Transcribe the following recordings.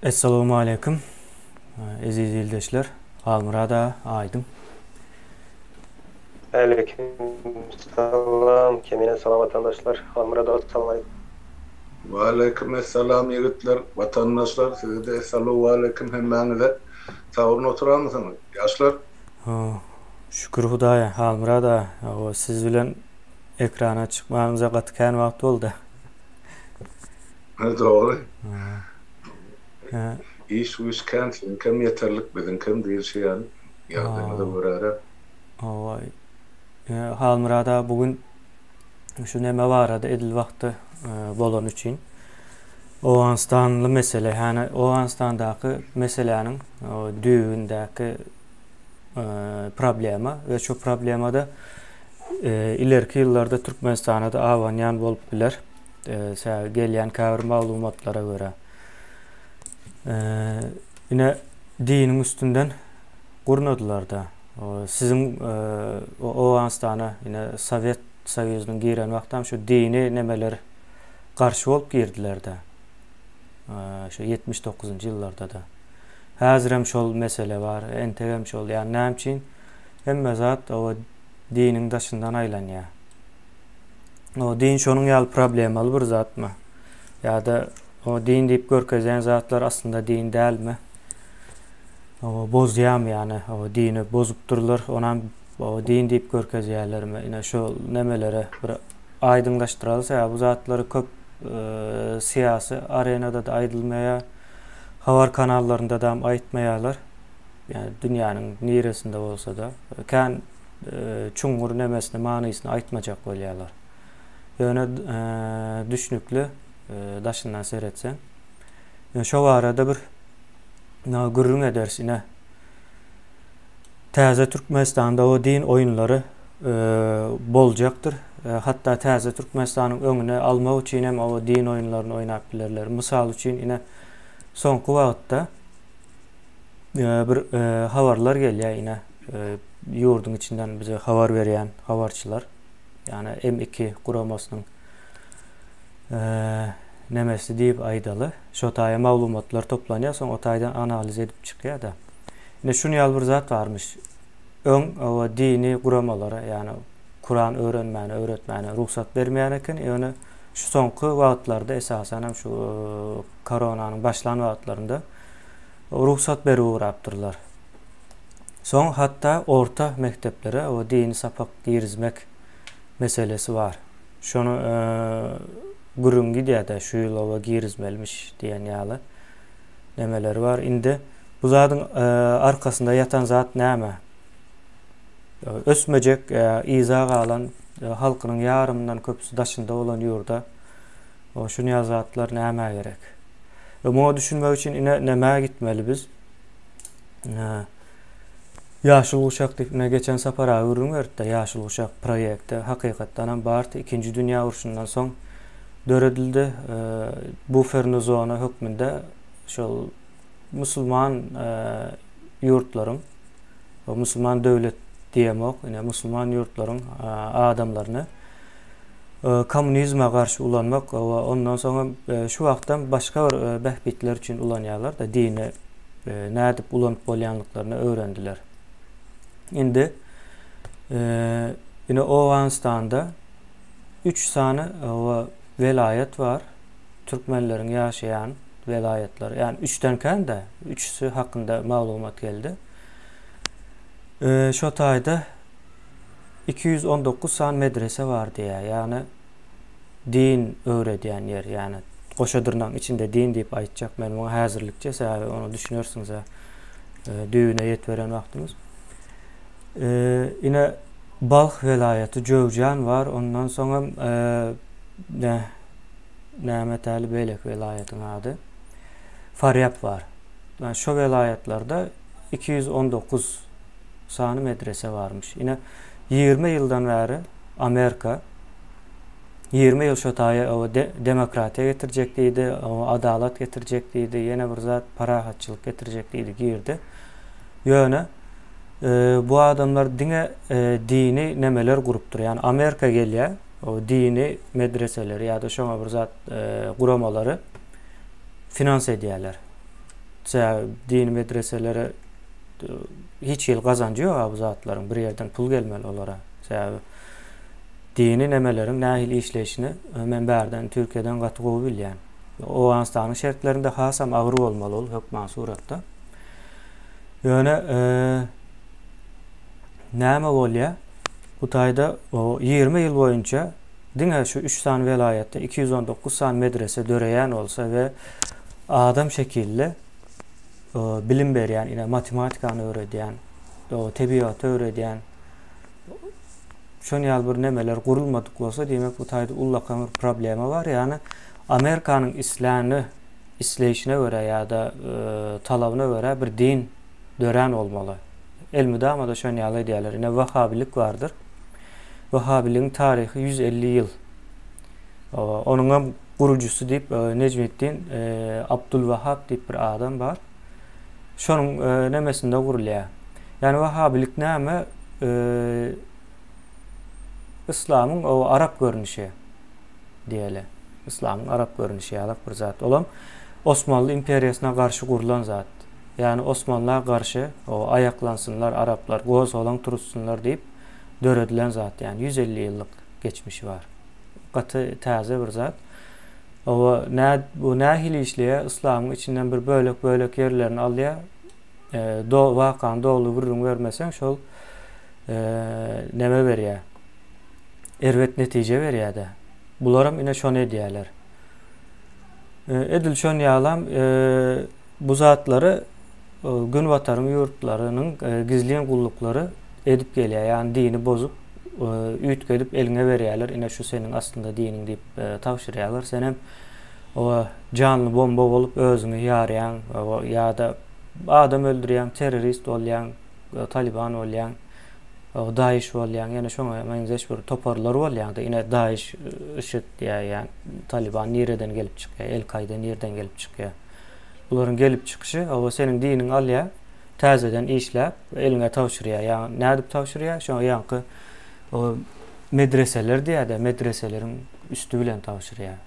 Essalawmaleýkim eziz ildeşler Halmyrat aga Aýdyň. Aleýkim salam Kemine salam watandaşlar Halmyrat aga salam aleýkim. Waleýkim essalam ýigitler watandaşlar sizede essalowaleýkim hemmäňize sagbolun oturamysyňyz ýaşlar. Şükür Hudaýa Halmyrat aga siz bilen ekrana çykmanymyza gaty kän wagt boldy. Dogry. Iş güýç kän, siziňkem ýeterlik, biziňkem diýilşi ýaly, ýagdaýymyza görä-de. Hawa. Halmyrat aga bu gün şu neme barada edil wagty bolany üçin Owganystanly mesele, ýagny Owganystandaky meseläniň düýbündäki problema we şu problemada ilerki ýyllarda Türkmenistana-da abanýan bolup biler. Sebäbi gelýän käbir maglumatlara görä. Ine diniň üstünden gurnadylar-da. Siziň Owganystana ine Sowet Soýuzynyň giren wagtam şu dini nemeler garşy bolup girdiler-de. Şu 79-njy ýyllarda-da. Häzirem şol mesele bar, entegem şol. Ýani näme üçin hemme zat o diniň daşyndan aýlanýar. O din şonuň ýaly problemaly bir zatmy? Ýa-da o din diýip görkezýän zatlar aslynda din dälmi? O bozýarmy ýani? O dini bozupdyrlar, onam o din diýip görkezýärlermi? Ine şu nemelere bir aýdyňlaşdyraly, sebäbi bu zatlary köp e, syýasy arenada-da aýdylmaýar, habar kanallarynda-da aýtmaýarlar. Ýani dünýäniň niresinde bolsa-da kän çuňňur nemesini, manysyny aýtmajak bolýarlar. Ýöne düşnükli daşyndan seretseň. Ýöne şo barada bir gürrüň ederis ine. Täze Türkmenistanda o din oýunlary boljakdyr. Hatda täze Türkmenistanyň öňüne almak üçin hem o din oýunlaryny oýnap bilerler. Mysal üçin ine soňky wagtda bir habarlar gelýär ine ýurduň içinden bize habar berýän habarçylar ýagny M2 guramasynyň nemesi diýip aýdaly şo taýa maglumatlar toplanýar soň o taýdan analiz edip çykýar-da. Ine şuny ýaly bir zat barmyş. Öň o dini guramalara ýagny Kuran öwrenmäne, öwretmäne rugsat bermeýän eken. Ýöne şu soňky wagtlarda esasan hem şu koronanyň başlan wagtlarynda rugsat berip ugrapdyrlar. Soň hatda orta mekdeplere o dini sapak girizmek meselesi bar. Şony gürrüň gidýär-de, şu ýyl oba girizmelimiş diýen ýaly nemeleri bar. Indi bu zadyň arkasynda ýatan zat näme? Ösmejek, yza galan halkynyň ýarymyndan köpüsi daşynda bolan ýurda şuny ýaly zatlar nämä gerek? We muňa düşünmek üçin ine nämä gitmeli biz? Ýaşyl guşak diýip ine geçen sapar aga gürrüň berdi-de, Ýaşyl guşak proýekti hakykatdan hem bardy. Ikinji dünýä urşundan soň döredildi. Buferny zona hökmünde şol musulman ýurtlaryň musulman döwlet diýemok, ine musulman ýurtlaryň adamlaryny kommunizme garşy ulanmak we ondan soň hem şu wagtdan başga bir bähbitler üçin ulanýarlar-da dini nädip ulanyp bolýanlyklaryny öwrendiler. Indi ine Owganystanda 3 sany welaýat bar. Türkmenleriň ýaşaýan welaýatlary. Ýani üçden kän-de, üçüsi hakynda maglumat geldi. Şo taýda 219 sany medrese bar diýýär. Ýagny din öwredýän ýer, ýagny goşa dyrnagyň içinde din diýip aýtjak men muňa häzirlikçe, sebäbi ony düşünersiňiz düýbüne ýetiberen wagtymyz. Ine Balh welaýaty Jöwjan bar, ondan soňam ne näme täli beýleki welaýatyň ady Farýap bar. Şo welaýatlarda 219 sany medrese barmyş. Ine, 20 ýyldan bäri Amerika 20 ýyl şo taýa o de, demokratiýa getirjek diýdi, o adalat getirjek diýdi, ýene bir zat parahatçylyk getirjek diýdi, girdi. Ýöne e, bu adamlar diňe e, dini nemeler gurupdyr. Ýani Amerika gelýär, o dini medreseleri ýa-da şoňa bir zat e, guramalary finans edýärler. Sebäbi dini medreselere hiç hili gazanjy ýok bu zatlaryň. Bir ýerden pul gelmeli olara. Sebäbi dini nemeleriň nähili işleýşini men bärden Türkiýeden gaty gowy bilýän. Owganystanyň şertlerinde hasam agyr bolmaly ol hökman suratda. Ýöne näme bolýar? Bu taýda 20 ýyl boýunça diňe şu 3 sany welaýatda 219 sany medrese döreýän bolsa we adam şekilli bilim berýän, ine matematikany öwredýän, tebigaty öwredýän şon ýaly bir nemeler gurulmadyk bolsa, diýmek bu taýda ullakan bir problema bar. Ýagny Amerikanyň isläni isleýşine görä ýa-da talabyna görä bir din dörän bolmaly. Elmydama-da şon ýaly edýärler. Ine wahhabilik bardyr. Wahhabiligiň taryhy 150 ýyl. Onuňam gurujysy diýip Nejmeddin Abdulwahhab diýip bir adam bar. Şonuň nemesinde gurulýar. Ýagny wahhabilik näme? Yslamyň o arap görnüşi diýeli. Yslamyň arap görnüşi ýalak bir zat. Olam Osmanly imperiýasyna garşy gurlan zat. Ýagny Osmanla garşy o aýaklansynlar araplar, gozgalaň turuzsynlar diýip döredilen zat. Ýagny 150 ýyllyk geçmişi bar. Gaty täze bir zat. Oba nä bu nähili işleýär? Yslamyň içinden bir bölek-bölek ýerlerini alýar. E, do wakany doly gürrüň bermeseň şol e, neme berýär? Erbet netije berýär-de. Bularam ine şony edýärler. E, edil şon ýalam e, bu zatlary e, Günbataryň ýurtlarynyň e, gizlin gulluklary edip gelýär. Ýagny dini bozup, e, üýtgedip eliňe berýärler. Ine şu seniň aslynda diniň diýip tabşyrýarlar. Senem oba janly bomba bolup özüňi ýarýaň ýa-da adam öldürýäň, terrorist bolýaň, talyban bolýaň, DAIŞ bolýaň, ýene şoňa meňzeş bir toparlar bolýaň-da. Ine DAIŞ, IŞID diýýär, Talyban nireden gelip çykýar, El-Kaýda nireden gelip çykýar. Bularyň gelip çykyşy, oba seniň diniňi alýar, täzeden işläp, eliňe tabşyrýar. Ýa nädip tabşyrýar? Şoňa ýaňky medreseler diýýär-de, medreseleriň üsti bilen tabşyrýar.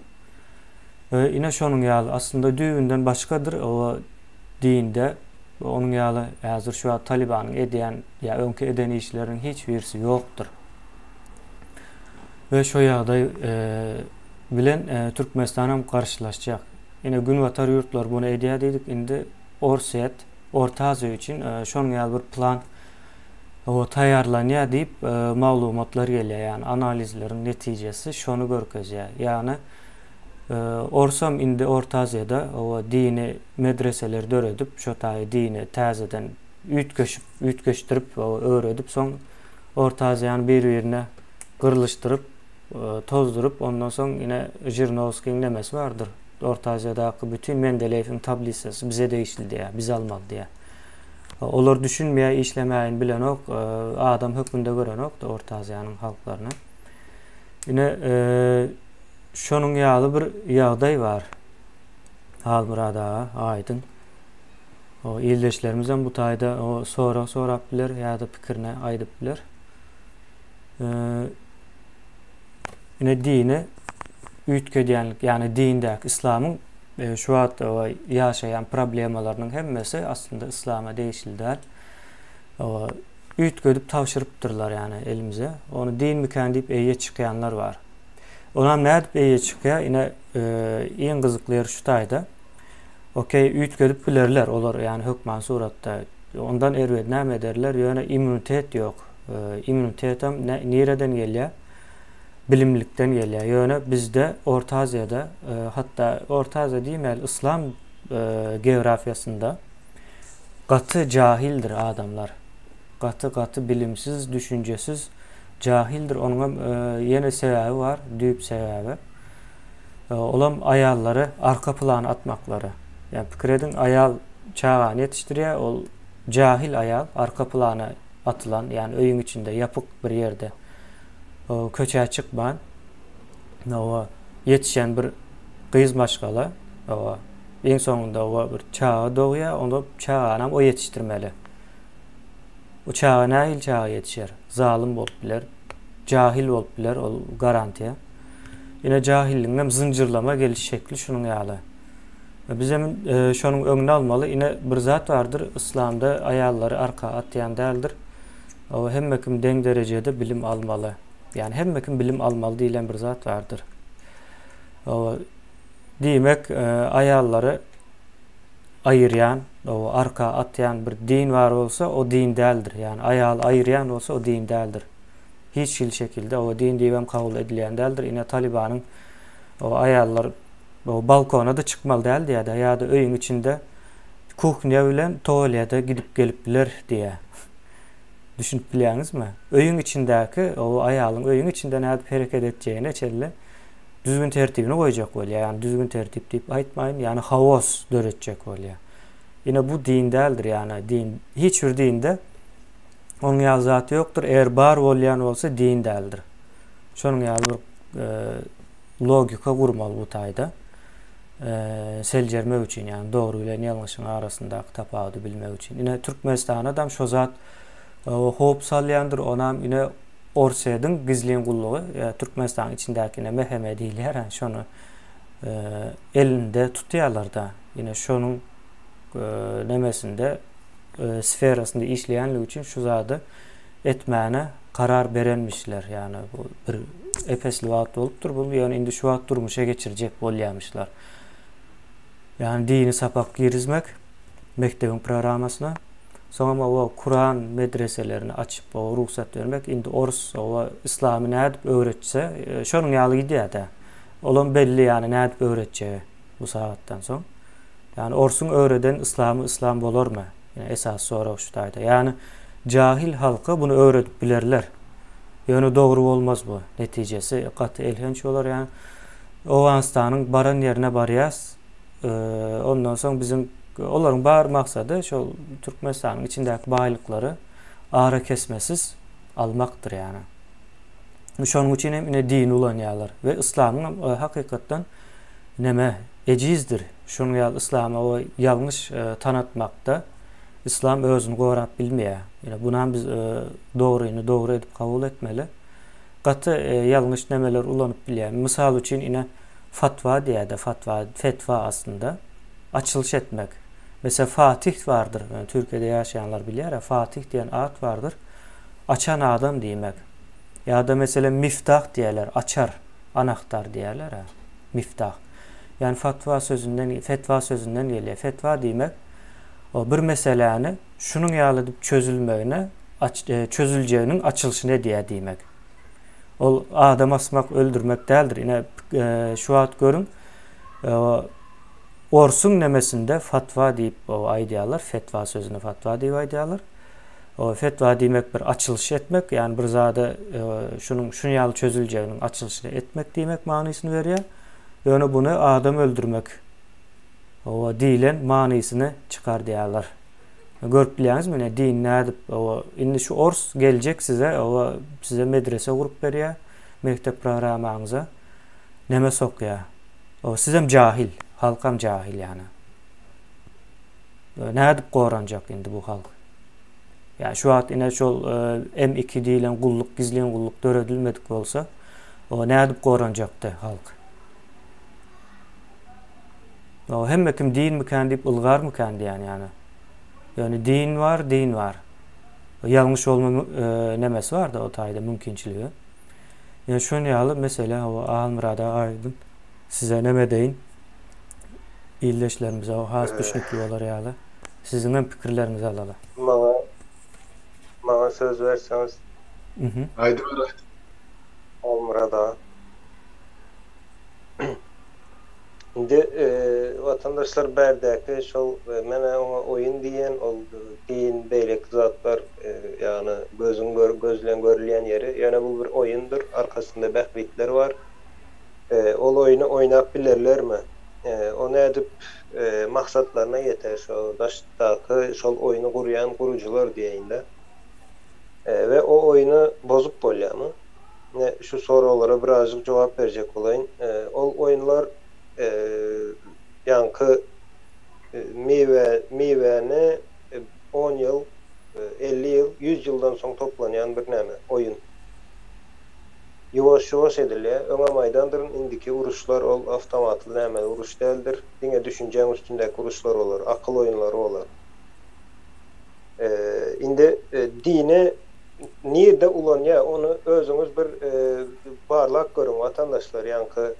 We ine şonuň ýaly, aslynda düýbünden başgadyr o dinde onuň ýaly häzir şu wagt Talibanyň edýän ýa öňki eden işleriniň hiç birisi ýokdur. We şo ýagdaý e, bilen e, Türkmenistan hem garşylaşjak. Ine günbatar ýurtlary muny edýär diýdik, indi Orsýet, Orta Aziýa üçin e, şonuň ýaly bir plan o taýýarlanýar diýip e, maglumatlar gelýär. Ýagny analizleriň netijesi şony görkezýär. Ýagny e, Orsam indi Orta Aziýada o dini medreseler döredip, şo taýy dini täzeden üýtgeşip, üýtgeşdirip, öwredip, soň Orta Aziýany bir-birine gyrlyşdyryp, e, tozduryp, ondan soň ine Žirnowskiň nemesi bardyr. Orta Aziýadaky bütin Mendeleýewiň tablisasy bize degişli diýýär, biz almaly diýýär. Olar düşünmeýär, işlemäýin bilenok, adam hökmünde görenok-da Orta Aziýanyň halklaryny. Ine, şonuň ýaly bir ýagdaý bar. Halmyrat aga, aýdyň. O ildeşlerimiz hem bu taýda o sorag sorap biler ýa-da pikirini aýdyp biler. Ine dini üýtgedýänlik, ýagny dindäki islamyň şu wagt ýaşaýan problemalarynyň hemmesi aslynda yslama degişli däl. Üýtgedip tabşyrypdyrlar ýagny elimize. Ony dinmikän diýip eýe çykýanlar bar. Onam nädip eýe çykýar? Ine iň gyzykly ýeri şu taýda. Okey, üýtgedip bilerler olar ýagny hökman suratda. Ondan erbet näme ederler? Ýöne immunitet ýok. Immunitetem nireden gelýär? Bilimlilikden gelýär. Ýöne bizde Orta Aziýada, hatda Orta Aziýa diýmäli, yslam geografiýasynda gaty jahildir adamlar. Gaty gaty bilimsiz, düşünjesiz, jahildir. Onuňam ýene sebäbi bar, düýp sebäbi. Olam aýallary arka plana atmaklary. Ýa pikir ediň, aýal çagany ýetişdirýär, ol jahil aýal arka plana atylan, ýagny öýüň içinde ýapyk bir ýerde köçä çykman oba ýetişen bir gyz maşgala oba iň soňunda oba bir çaga dogýar, onda çaganam o ýetişdirmeli. O çaga nähili çaga ýetişer? Zalym bolup biler, jahil bolup biler, ol garantiýa. Ine jahilligiň hem zynjyrlama geliş şekli şunuň ýaly. Bizem şonuň öňüni almaly. Ine bir zat bardyr, yslamda aýallary arka atýan däldir. Hawa, hemme kim deň derejede bilim almaly. Ýagny hemme kim bilim almaly diýlen bir zat bardyr. Hawa, diýmek, aýallary aýyrýan, hawa, arka atýan bir din bar bolsa, o din däldir. Ýagny aýaly aýyrýan bolsa, o din däldir. Hiç hili şekilde, hawa, din diýibem kabul edilýän däldir. Ine Talibanyň, hawa, aýallar balkona-da çykmaly däl diýýär-de, ýa-da öýüň içinde kuhnýa bilen tualete gidip gelip biler diýýär. Düşünip bilýäňizmi? Öýüň içindäki o aýalyň öýüň içinde nädip hereket etjegine çenli düzgün tertibini goýjak bolýar. Ýagny düzgün tertip diýip aýtmaýyn, ýagny haos döretjek bolýar. Ine bu din däldir, ýagny din hiç bir dinde onuň ýaly zat ýokdur. Eger bar bolýan bolsa din däldir. Şonuň ýaly bir logika gurmaly bu taýda. Seljermek üçin, ýagny dogry bilen ýalňyşyň arasyndaky tapawudy bilmek üçin. Ine Türkmenistanadam şo zat howp salýandyr, onam ine Orsýetiň gizlin gullugy, Türkmenistanyň içindäki ine MHM diýilýär, şony elinde tutýarlar-da. Ine şonuň nemesinde sferasynda işleýänligi üçin şu zady etmäne karar berenmişler. Ýagny bu bir epesli wagt bolupdyr bu, ýöne indi şu wagt durmuşa geçirjek bolýarmyşlar. Ýagny dini sapak girizmek mekdebiň programmasyna, soňam oba Kuran medreselerini açyp oba rugsat bermek, indi orus oba yslamy nädip öwretse, şonuň ýaly gidýär-dä. Olam belli ýagny nädip öwretjegi bu sagatdan soň. Ýagny orsuň öwreden yslamy yslam bolarmy? Ýa esasy sorag şu taýda. Ýagny jahil halka buny öwredip bilerler. Ýöne dogry bolmaz bu. Netijesi gaty elhenç bolar. Ýagny Owganystanyň baran ýerine barýas. Ondan soň biziň olaryň bar maksady şol Türkmenistanyň içindäki baýlyklary arakesmesiz almakdyr ýagny. Şonuň üçin hem ine dini ulanýarlar we yslamyň hem hakykatdan neme ejizdir. Şonuň ýaly yslamy o ýalňyş tanatmakda yslam özüni gorap bilmeýär. Ýöne bunam biz dogryny dogry edip kabul etmeli. Gaty ýalňyş nemeler ulanyp bilýär. Mysal üçin ine fatwa diýýär-de, fatwa, fetwa aslynda açylyş etmek. Meselem Fatih bardyr. Türkiýede ýaşaýanlar bilýär, Fatih diýen at bardyr. Açan adam diýmek. Ýa-da meselem miftah diýýärler, açar, anahtar diýýärler-ä. Miftah. Ýagny fatwa sözünden, fetwa sözünden gelýär. Fetwa diýmek, o bir meseläni şunuň ýaly edip çözülmegine, aç, e, çözüljeginiň açylyşyny edýär diýmek. Ol adam asmak, öldürmek däldir. Ine, e, şu wagt görüň, e, orsuň nemesinde fatwa diýip o aýdýarlar, fetwa sözüni fatwa diýip aýdýarlar. O fetwa diýmek bir açylyş etmek, ýagny bir zada e, şunuň şuny ýaly çözüljeginiň açylyşyny etmek diýmek manysyny berýär. Ýöne buny adam öldürmek owa diýlen manysyny çykardýarlar. Görüp bilýäňizmi ine din nädip owa indi şu ors geljek size owa size medrese gurup berýär mekdep programmaňyza neme sokýar. Owa sizem jahil, halkam jahil ýany. Nädip goranjak indi bu halk? Ýa şu wagt ine şol M2 diýlen gulluk, gizlin gulluk döredilmedik bolsa, o nädip goranjakdy halk? O hemme kim dinmikän diýip ylgarmykän diýen ýany. Ýöne din bar, din bar. Ýalňyş bolma nemesi bar-da o taýda mümkinçiligi. Ýöne şon ýaly mesele o Almyrada aýdym size neme deýin. Ildeşlerimize has düşnükli bolar ýaly siziň hem pikirleriňizi alaly. Maňa maňa söz berseňiz. Mhm. Aýdyber aýdyber. Halmyrat aga. Indi watandaşlar bärdäki şol menä oňa oýun diýen ol din beýleki zatlar ýagny gözüň göz bilen görülýän ýeri ýöne bu bir oýundyr arkasynda bähbitler bar. Ol oýny oýnap bilerlermi? O nädip maksatlaryna ýeter şo daşdaky şol oýny gurýan gurujylar diýeýin-de. We o oýny bozup bolýarmy? Ine şu soraglara birazjyk jogap berjek bolaýyn. Ol oýunlar ýaňky miwe miwäni on ýyl, 50 ýyl, 100 ýyldan soň toplanýan bir näme, oýun. Ýuwaş-ýuwaş edilýär. Öňem aýdandyryn, indiki uruşlar ol awtomatly nämeli uruş däldir. Diňe düşünjäň üstündäki uruşlar bolar, akyl oýunlary bolar. Indi dini nirde ulanýar, ony özüňiz bir barlap görüň, watandaşlar, ýaňky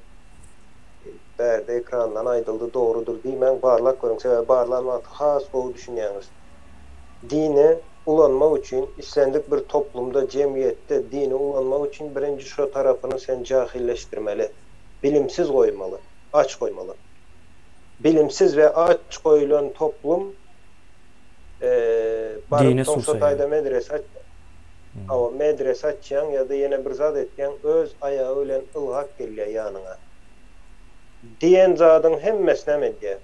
bärde ekrandan aýdyldy, dogrudyr diýmäň, barlap görüň, sebäbi barlan wagty has gowy düşünýäňiz. Dini ulanmak üçin, islendik bir toplumda, jemgyýetde dini ulanmak üçin birinji şo tarapyny sen jahilleşdirmeli, bilimsiz goýmaly, aç goýmaly. Bilimsiz we aç goýlan toplum baryp Dine soň şo susaýar. taýda medrese açýaň. Hawa, medrese açýaň ýa-da ýene bir zat etýäň, öz aýagy bilen ylgap gelýär ýanyňa. Diýen zadyň hemmesinem edýär.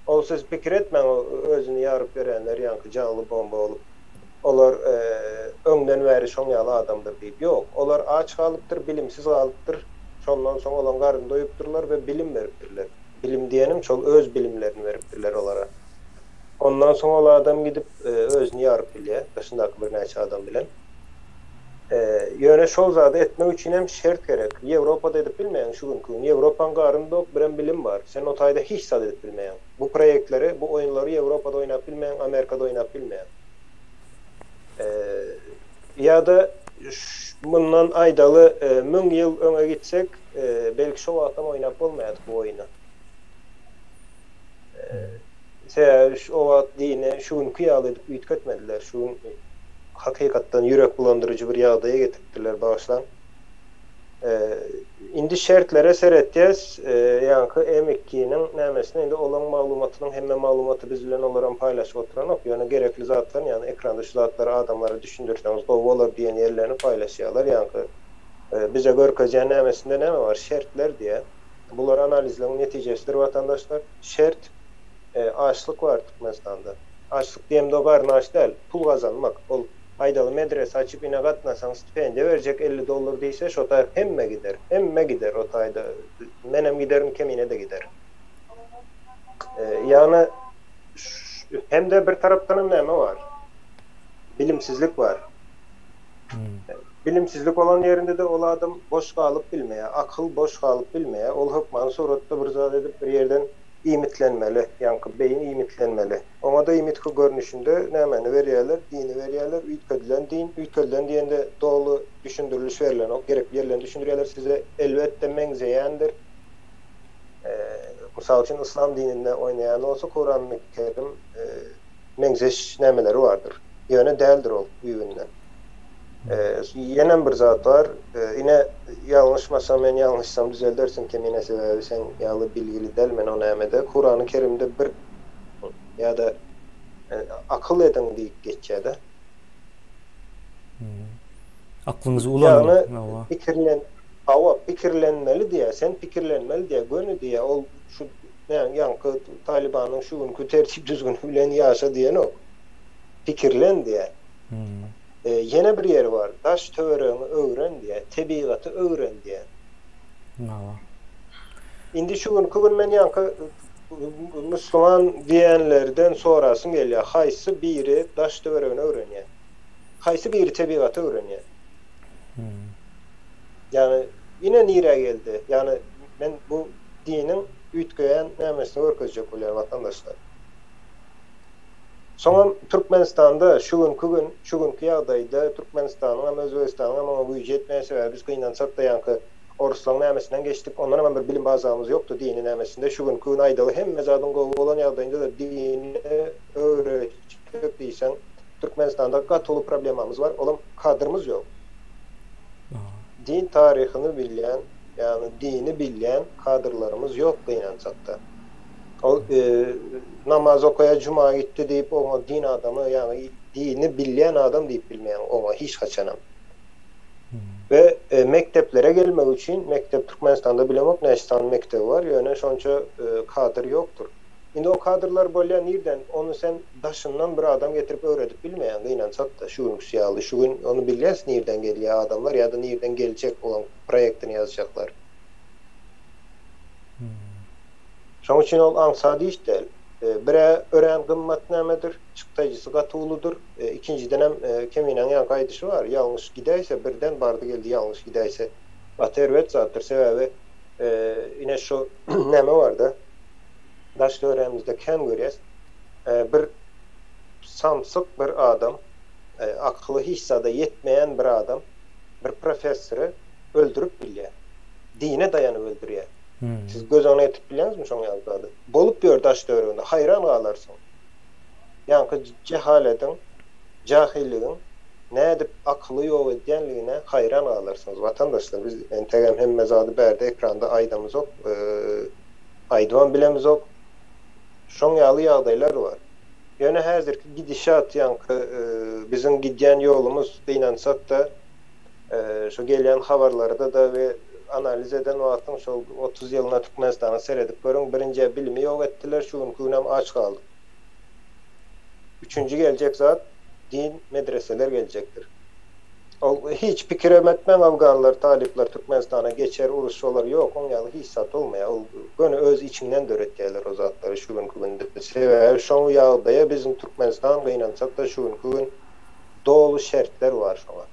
Ol siz pikir etmäň o özüni ýaryp ýörenler ýaňky janly bomba bolup olar öňden bäri şoň ýaly adamdyr diýip. Ýok, olar aç galypdyr, bilimsiz galypdyr. Şondan soň olaň garnyny doýupdyrlar we bilim beripdirler. Bilim diýenim şol öz bilimlerini beripdirler olara. Ondan soň ol adam gidip özüni ýaryp bilýär daşyndaky birnäçe adam bilen. Ýöne şol zady etmek üçin hem şert gerek. Ýewropada edip bilmeýäň şu günki gün. Ýewropaň garny dok, birem bilim bar. Sen o taýda hiç zat edip bilmeýäň. Bu proýektleri, bu oýunlary Ýewropada oýnap bilmeýäň, Amerikada oýnap bilmeýäň. Ýa-da mundan aýdaly müň ýyl öňe gitsek, belki şo wagtam oýnap bolmaýardy bu oýny. Sebäbi o wagt dini şu günki ýaly edip üýtgetmediler. Şu gün hakykatdan ýürek bulandyryjy bir ýagdaýa getiripdirler, bagyşlaň. Indi şertlere seretýäs, ýaňky M2-niň nämesine indi olaň maglumatynyň hemme maglumaty biz bilen olaram paýlaşyp oturanok, ýöne gerekli zatlaryny, ýagny ekranda şu zatlary adamlara düşündirseňiz gowy bolar diýen ýerlerini paýlaşýarlar, ýaňky bize görkezýän nämesinde näme bar, şertler diýýär. Bular analizleriň netijesidir watandaşlar. Şert, açlyk bar Türkmenistanda. Açlyk diýemde garny aç däl, pul gazanmak. Ol aýdaly medrese açyp ine gatnasaň stipendiýa berjek 50 dollar diýse şo taý hemme gider. Hemme gider o taýda. Menem giderin Kemine-de gider. Ýagny hem-de bir tarapdanam näme bar? Bilimsizlik bar. Bilimsizlik bolan ýerinde-de ol adam boş galyp bilmeýär. Akyl boş galyp bilmeýär. Ol hökmany suratda bir zat edip bir ýerden iýmitlenmeli, ýaňky beýin iýmitlenmeli. Oňa-da iýmit görnüşinde nämäni berýärler? Dini berýärler. Üýtgedilen din. Üýtgedilen diýende doly düşündiriliş berlenok. Gerekli ýerlerini düşündirýärler size. Elbetde meňzeýändir. Mysal üçin yslam dininde oýnaýan bolsa Kurany Kerim meňzeş nämeleri bardyr. Ýöne däldir ol düýbünden. Ýenem bir zat bar. Ine, ýalňyşmasam, men ýalňyşsam düzeldersiň Kemine, sebäbi sen ýaly bilgili däl men o nämede. Kurany Kerimde bir ýa-da akyl ediň diýip geçýär-de. Aklyňyzy ulanyň. Ýagny pikirlen, hawa, pikirlenmeli diýýär. Sen pikirlenmeli diýýär, göni diýýär. Ol şu ýaňky Talybanyň şu günki tertip-düzgüni bilen ýaşa diýenok. Pikirlen diýýär. Ýene bir ýeri bar, daş töweregiňi öwren diýýär, tebigaty öwren diýýär. Hawa. Indi şu günki gün men ýaňky musliman diýenlerden sorasym gelýär, haýsy biri daş töweregini öwrenýär? Haýsy biri tebigaty öwrenýär? Ýagny ine nirä geldi? Ýagny men bu diniň üýtgeýän nämesini görkezjek bolýan watandaşlar. Soňam Türkmenistanda şu günki gün, şu günki ýagdaýda Türkmenistanyňam, Özbegistanyňam oňa güýji ýetmeýär, sebäbi biz gynansak-da ýaňky oruslaň nämesinden geçdik, ondanam bir bilim bazamyz ýokdy dini nämesinde, şu günki gün aýdaly hemme zadyň gowy bolan ýagdaýynda-da dini öwretjek diýseň Türkmenistanda gaty uly problemamyz bar, olam kadrymyz ýok. Din taryhyny bilýän, ýagny dini bilýän kadrlarymyz ýok gynansak-da. Ol namaz okaýar, juma gitdi diýip oňa din adamy, ýagny dini bilýän adam diýip bilmeýäň oňa hiç haçanam. We mekdeplere gelmek üçin, mekdep Türkmenistanda bilemok näçe sany mekdebi bar, ýöne şonça kadr ýokdur. Indi o kadrlar bolýar nirden? Ony sen daşyndan bir adam getirip öwredip bilmeýäň, gynansak-da şu günküsi ýaly. Şu gün ony bilýäs nirden gelýär adamlar ýa-da nirden geljek olaň proýektini ýazjaklar. Şonuň üçin ol aňsat iş däl. Bir-ä örän gymmat nämedir, çykdaýjysy gaty uludyr. Ikinjidenem Keminäň ýaňky aýdyşy bar, ýalňyş gidäýse, birden bardy-geldi ýalňyş gidäýse. Gaty erbet zatdyr. Sebäbi ine şu näme barda daş töweregimizde kän görýäs. Bir samsyk bir adam, akyly hiç zada ýetmeýän bir adam bir professory öldürip bilýär. Dine daýanyp öldürýär. Siz göz öňüne getirip bilýäňizmi şoň ýaly zady? Bolup ýör daş töwereginde, haýran galarsyň. Ýaňky jehalediň, jahilligiň nädip akyly ýok edýänligine haýran galarsyňyz. Watandaşlar, biz entegem hemme zady bärde ekranda aýdamyzok, aýdybam bilemizok. Şoň ýaly ýagdaýlar bar. Ýöne häzirki gidişat, ýaňky biziň gidýän ýolumyz gynansak-da, Şu gelýän habarlarda-da we analiz eden wagtyň şol 30 ýylyna Türkmenistana seredip görüň, birinjä bilimi ýok etdiler, şu günki günem aç galdyk. Üçünji geljek zat din, medreseler geljekdir. Ol hiç pikirem etmäň afganlar, talyplar Türkmenistana geçer, uruş bolar, ýok oň ýaly hiç zat bolmaýar. Ol göni öz içinden döretýärler o zatlary şu günki günde. Sebäbi şoň ýagdaýa biziň Türkmenistan gynansak-da şu günki gün Doly şertler bar şoňa.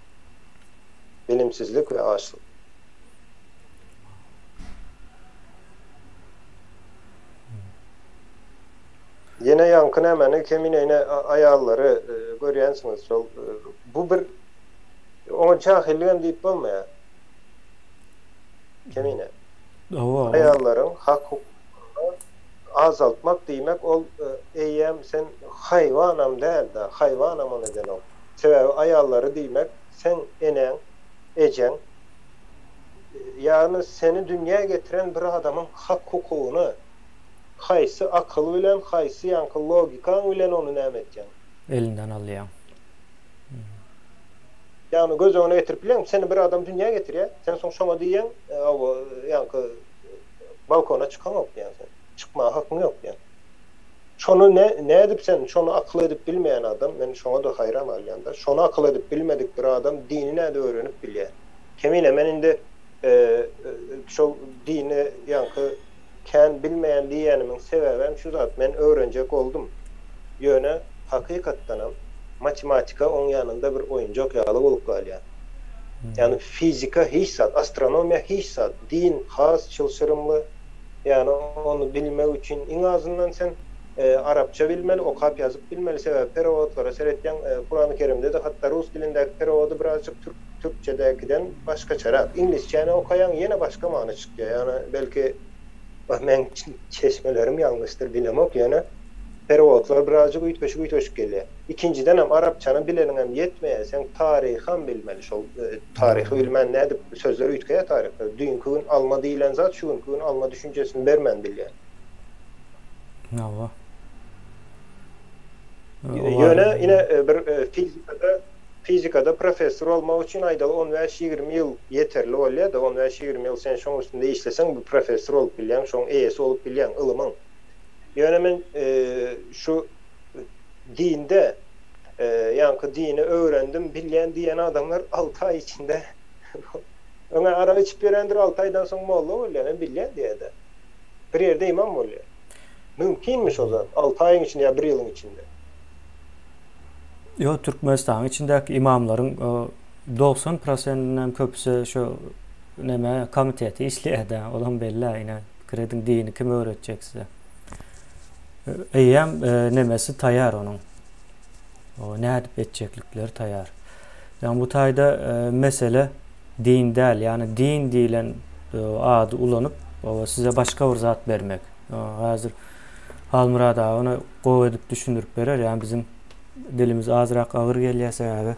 Bilimsizlik we açlyk. Ýene ýaňky nämeni Kemine ine aýallary görýänsiňiz şol bu bir oňa jahilligem diýip bolmaýar. Kemine. Aýallaryň hak hukuklaryny azaltmak diýmek ol eýýäm sen haýwanam däl-de, haýwanam ony edenok. Sebäbi aýallary diýmek seň eneň, ejeň, ýagny seni dünýä getiren bir adamyň hak-hukugyny haýsy akyl bilen, haýsy ýaňky logikaň bilen ony näme etýäň? Elinden alýaň. Ýagny göz öňüne getirip bilýäňmi, seni bir adam dünýä getirýär, sen soň şoňa diýýäň, hawa, ýaňky balkona çykaňok diýýäň sen. Çykmaga hakyň ýok diýýäň. Şony ne, nädip sen şony akyl edip bilmeýän adam, men şoňa-da haýran galýan-da, şony akyl edip bilmedik bir adam dini nädip öwrenip bilýär? Kemine, men indi şol dini ýaňky kän bilmeýän diýýänimiň sebäbem şu zat, men öwrenjek boldum. Ýöne hakykatdanam matematika oň ýanynda bir oýunjak ýaly bolup galýar. Ýagny fizika hiç zat, astronomiýa hiç zat, din has çylşyrymly. Ýagny ony bilmek üçin iň azyndan sen arapça bilmeli, okap ýazyp bilmeli. Sebäbi perewodlara seretýäň, Kurany Kerimde-de hatda rus dilindäki perewody birazjyk türk türkçedäkiden başgaçarak. Iňlisçäni okaýaň ýene başga many çykýar. Ýagny belki meň çeşmelerim ýalňyşdyr bilemok ýöne perewodlar birazjyk üýtgeşik üýtgeşik gelýär. Ikinjidenem arapçany bileniňem ýetmeýär, sen taryham bilmeli şol taryhy bilmän nädip sözler üýtgeýär taryhda. Düýnki gün alma diýlen zat şu günki gün alma düşünjesini bermän bilýär. Hawa. Ýöne ine bir fizikada fizikada professor bolmak üçin aýdaly on bäş-ýigrimi ýyl ýeterli bolýar-da, on bäş-ýigrimi ýyl sen şoň üstünde işleseň bir professor bolup bilýäň, şoň eýesi bolup bilýäň ylymyň. Ýöne men şu dinde ýaňky dini öwrendim, bilýän diýen adamlar alty aý içinde öňä arak içip ýörendir, alty aýdan soň molla bolýar, men bilýän diýýär-de. Bir ýerde imam bolýar. Mümkinmi şo zat alty aýyň içinde ýa bir ýylyň içinde? Ýok, Türkmenistanyň içindäki imamlaryň 90 prosendinden köpüsi şu neme komitete işleýär-de, olam belli, ine pikir ediň dini kim öwretjek size. Eýýäm nemesi taýýar onuň. O nädip etjeklikleri taýýar. Ýagny bu taýda mesele din däl, ýagny din diýlen ady ulanyp, size başga bir zat bermek. Häzir Halmyrat aga ony gowy edip düşündirip berer. Ýagny biziň dilimiz azrak agyr gelýär sebäbi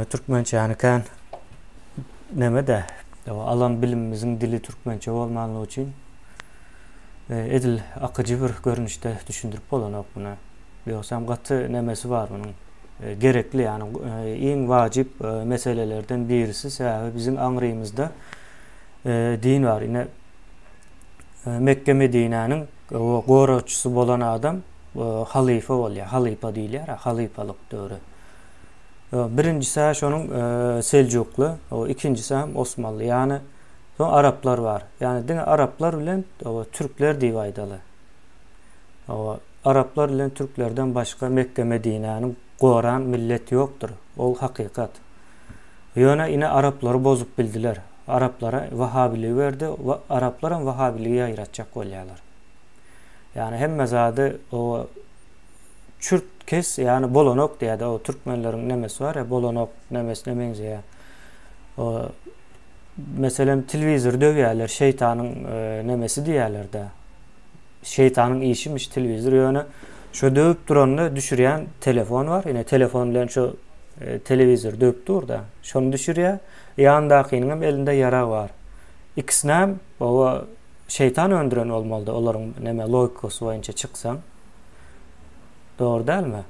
türkmençäni kän neme-de, alan bilimimiziň dili türkmençe bolmanlygy üçin Edil akyjy bir görnüşde düşündirip bolanok muny. Ýogsam gaty nemesi bar munuň. Gerekli ýagny iň wajyp meselelerden birisi sebäbi biziň aňrymyzda din bar. Ine Mekke Medinäniň goragçysy bolan adam halyfa bolýar. Halypa diýilýär, halypalyk döwri. Birinjisi şonuň Seljukly, ikinjisi hem Osmanly. Ýagny Soň araplar bar. Ýagny diňe araplar bilen türkler diýip aýdaly. Araplar bilen türklerden başga Mekge Medinäni goran millet ýokdur. Ol hakykat. Ýöne ine araplary bozup bildiler. Araplara wahhabiligi berdi. Araplaram wahhabiligi ýaýratjak bolýarlar. Ýagny hemme zady o çürt kes ýagny bolanok diýýär-de o türkmenleriň nemesi bar ýa bolanok nemesine meňzeýär. O meselem telewizor döwýärler şeýtanyň e, nemesi diýýärler-de. Şeýtanyň işimiş telewizor ýöne şo döwüp duranda düşürýän telefon bar. Ine telefon bilen şo e, telewizor döwüp dur-da. Şony düşürýär. Ýanyndakynyň hem elinde ýarag bar. Ikisinem oba şeýtan öndüren bolmalydy olaryň neme logikasy boýunça çyksaň. Dogry dälmi?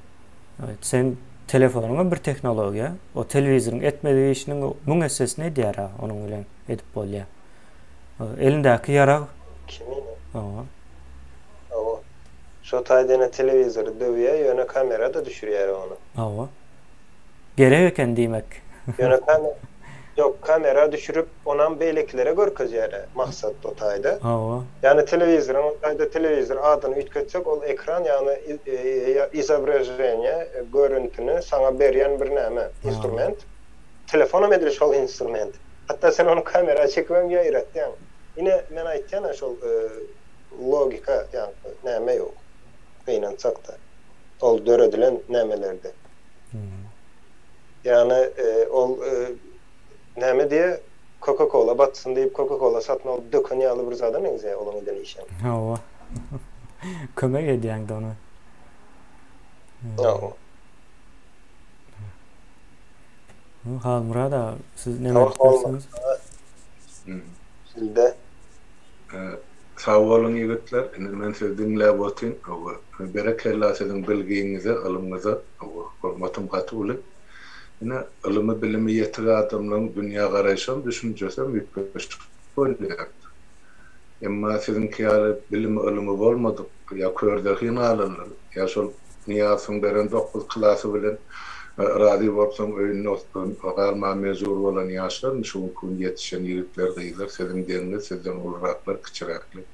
Evet, sen telefonyňam bir tehnologiýa, o telewizoryň etmedik işiniň müň essesini edýär-ä, onuň bilen edip bolýar. Elindäki ýarag. Kimin? Hawa. Hawa. Şo taýda ýene telewizory döwýär, ýöne kamera-da düşürýär ony. Hawa. Gerek eken diýmek. Ýöne kamera Ýok, kamera düşürip, onam beýlekilere görkezýär-ä, maksat o taýda. Hawa. Ýagny telewizoryň o taýda telewizor adyny üýtgetsek, ol ekran, ýagny izobraženiýe, görüntini saňa berýän bir näme, instrument. Telefonam edil şol instrument. Hatda sen ony kamera çekibem ýaýratýaň. Ine, men aýtýan-a şol logika, ýagny näme ýok. Gynansak-da. Ol döredilen nämelerde. Ýagny ol näme diýýär, Coca-Cola batsyn diýip Coca-Cola satyn alyp döken ýaly bir zada meňzeýär olaň eden işem. Hawa. Kömek edýäň-de ona. Hawa. Halmyrat aga, siz näme diýersiňiz? Sizde. Sag boluň ýigitler, indi men sizi diňläp otyryn. Hawa, berekella siziň bilgiňize, ylymyňyza. Hawa, hormatym gaty uly. Ine, ylymy, bilimi ýetik adamlaryň dünýägaraýşam, düşünjesem üýtgeşik bolýar. Emma siziňki ýaly bilimi, ylymy bolmadyk, ýa körzehin galanlar, ýa şol Nyýazowyň beren dokuz klasy bilen razy bolup soň öýünde galmaga mejbur bolan ýaşlar indi şu günki gün ýetişen ýigitler, gyzlar siziň deňiňiz, sizden uluraklar, kiçiräkler.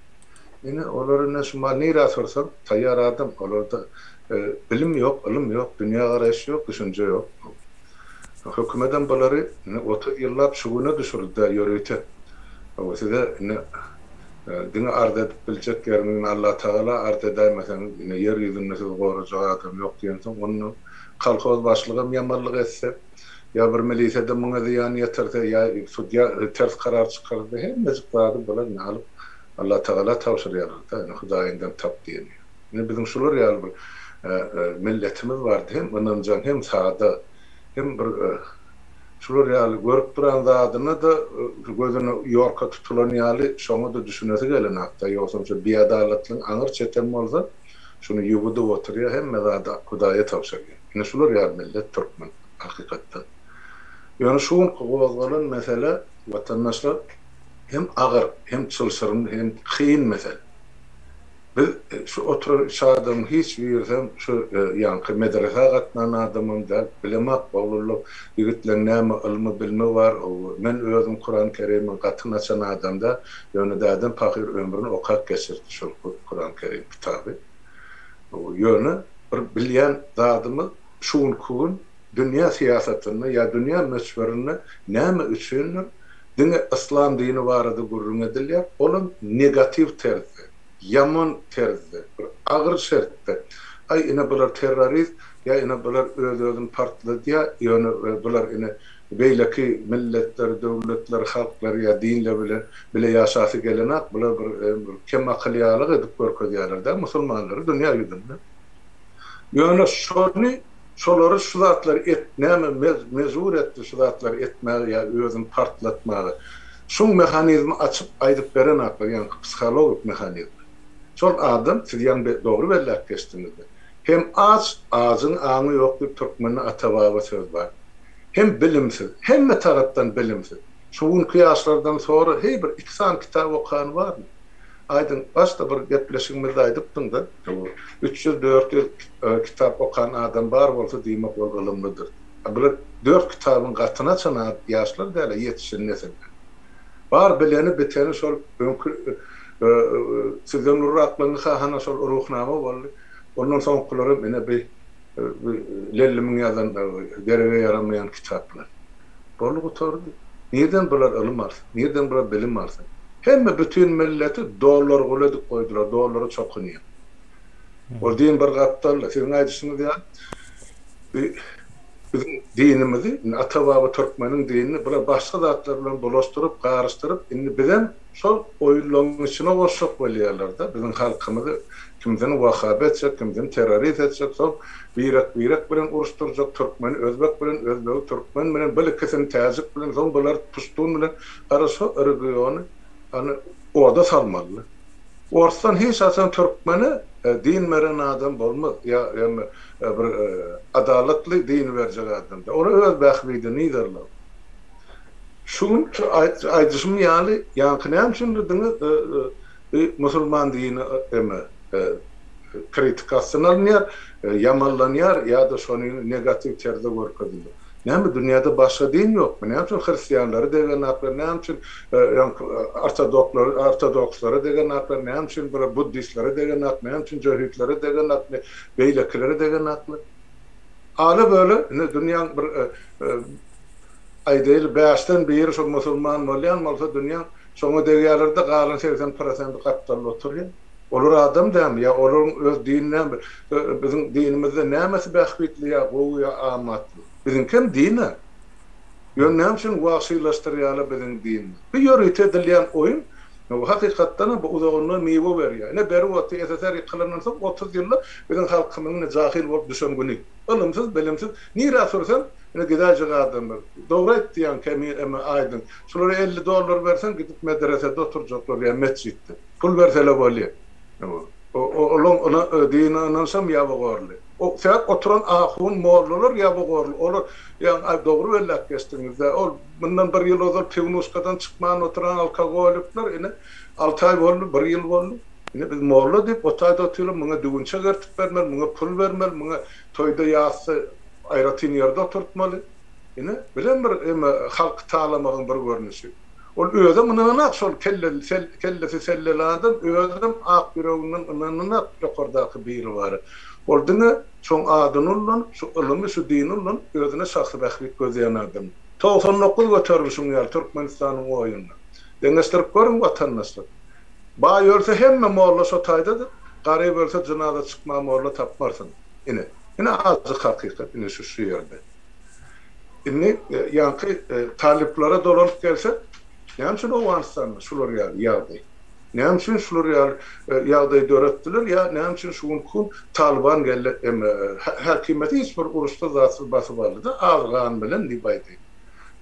Ine, olar ine şu mal nirä sürseň, taýýar adam. Olarda bilim ýok, ylym ýok, dünýägaraýyş ýok, düşünje ýok. Hökümetem bulary ine 30 ýyllap şu güne düşürdi-dä ýörite. Hawa, size ine Diňe arz edip biljek ýeriňiz ine Allatagala arz edäýmeseňiz ine ýer ýüzünde sizi gorajak adam ýok diýensoň onda kolhoz başlygam ýamanlyk etse ýa bir milisede muňa zyýan ýetirse ýa sudýa ters karar çykarsa hemmejik zady bular ine alyp Allatagala tabşyrýarlar-da ine Hudaýyňdan tap diýeni. Ine biziň şular ýaly bir milletimiz bardy hem ynanjaň hem sada hem bir Şular ýaly görüp duran zadyna-da gözüne ýorka tutulan ýaly şoňa-da düşünesi gelenok-da, ýogsam şu biadalatlygyň aňyr çetem bolsa şuny ýuwudyp oturýar, hemme zady Hudaýa tabşyrýar. Ine şular ýaly millet türkmen hakykatdan. Ýöne şu günki gozgalan mesele watandaşlar hem agyr, hem çylşyrymly, hem kyn mesele. Biz şu oturan üç adamyň hiç birisem şu ýaňky medresä gatnan adamam däl. Bilemok, oglanlar, ýigitleň näme ylmy-bilimi bar. Men özüm Kuran Kerimiň gatyny açan adam däl. Ýöne dädem pahyr ömrüni okap geçirdi şol Kuran Kerim kitaby. Ýöne bir bilýän zadymyz şu günki gün dünýä syýasatynda ýa dünýä möçberinde näme üçindir diňe yslam dini barada gürrüň edilýär, olam negatiw terzde, ýaman terzde, bir agyr şertde, aý ine bular terrorist, ýa ine bular öz-özüni partladýar, ýöne bular ine beýleki milletler, döwletler, halklar ýa dinler bilen bile ýaşasy gelenak, bular bir kem akyl ýalyk edip görkezýärler-dä musulmanlary dünýä ýüzünde. Ýöne şony Şolary şu zatlary et näme mejbur etdi şu zatlary etmäge ýa özüni partlatmaga. Şuň mehanizmi açyp aýdyp berenaklar ýaňky psihologik mehanizmi. Şol adam siz ýaňy dogry belläp geçdiňizde. Hem aç, ajyň aňy ýok diýip türkmende ata baba söz bar. Hem bilimsiz, hemme tarapdan bilimsiz. Şu günki ýaşlardan sora heý bir iki sany kitap okany barmy? Aýdyň, başda bir gepleşigimizde aýdypdyň-da, 300, 400 kitap okan adam bar bolsa, diýmek ol ylymlydyr. A bular dört kitabyň gatyny açan ýaşlar däl-ä, ýetişen nesiller. Bar bileni, biteni şol öňki sizden uluraklygyňka hana şol Ruhnama boldy. Ondan soňkularam ine bi Lellimiň ýazan gerege ýaramaýan kitaplar. Boldy gutardy. Nirden bular ylym alsyn? Nirden bular bilim alsyn? Hemme bütin milleti dollar guly edip goýdular, dollara çokunýar. Ol din bir gapdalda, siziň aýdyşyňyz ýaly, bi biziň dinimizi, indi ata-baba türkmeniň dinini bular başga zatlar bilen bulaşdyryp, garyşdyryp, indi bizem şol oýunlaryň içine goşjak bolýarlar-da, biziň halkymyzy kimsini wahhaby etjek, kimsini terrorist etjek, soň birek-birek bilen uruşdyrjak, türkmeni özbek bilen, özbegi türkmen bilen, bil ikisini täjik bilen, soň bulary puştun bilen, garaz şo regiony hany oda salmaly. Orsdan hiç haçan türkmene din beren adam bolmaz, ýa ýa bir adalatly din berjek adam däl. Olar öz bähbidini yzarlar. Şu gün şu aýdyşym ýaly ýaňky näme üçindir diňe musulman dini eme kritika astyna alynýar, ýamanlanýar ýa-da şony negatiw terzde görkezilýär. Näme dünýäde başga din ýokmy? Näme üçin hristianlara degenaklar, näme üçin ýaňky ortodoklar ortodokslara degenaklar, näme üçin bir buddistlere degenak, näme üçin jöhitlere degenak, beýlekilere degenaklar? Ala-böle indi dünýäň bir aýdaýly bäşden biri şol musulman bolýan bolsa dünýäň şoňa degýärler-de galan 80 prosendi gapdalda oturýar. Olar adam dälmi ýa olaryň öz dini näme biziň dinimizde nämesi bähbitli ýa gowy ýa amatly? Biziňkem din-ä. Ýöne näme üçin wagşylaşdyrýarlar biziň dinimizi? Bu ýörite edilýän oýun hakykatdanam bu uzagyndan miwe berýär. Ine berip otyr SSR ýykylandan soň 30 ýylda biziň halkymyzyň ine jahyl bolup düşen güni. Ylymsyz, bilimsiz, nirä sürseň, ine gidäýjek adamlar. Dogry aýtýaň Kemil eme Aýdyň. Şulara 50 dollar berseň gidip medresede oturjaklar ýa metjitde. Pul bersele bolýa. Olaň dine ynanşam ýabygorly. O sebäp oturan ahun, mollalar ýabygorly. Olar ýaňy dogry belläp geçdiňiz-dä. Ol mundan bir ýyl ozal piwnuşkadan çykman oturan alkogolikler ine alty aý boldy, bir ýyl boldy. Ine biz molla diýip o taýda otyrlar, muňa düwünçek ertip bermeli, muňa pul bermeli, muňa toýda ýasda aýratyn ýerde oturtmaly. Ine, bilen bir eme halky talamagyň bir görnüşi. Ol özem ynananak şol kelleli kellesi selleli adam özem ak ýüreginden ynananak ýokardaky biribara. Ol diňe şoň adyny ullanyp şu ylymy şu dini ullanyp özüne şahsy bähbit gözleýän adam. 99 şuň ýaly Türkmenistanyň oýunda. Deňeşdirip görüň watandaşlar. Baý ölse hemme molla şo taýdadyr, garyp ölse jynaza çykma molla tapmarsyň. Ine. Ine ajy hakykat ine şu şu ýerde. Indi ýaňky talyplara dolanyp gelsek, näme üçin Owganystanda şular ýaly ýagdaý? Näme üçin şular ýaly ýagdaý döretdiler ýa näme üçin şu günki gün Talyban geldi, häkimiýeti hiç bir uruşsyz zatsyz basyp aldy-da, az gan bilen diýip aýdaýyn.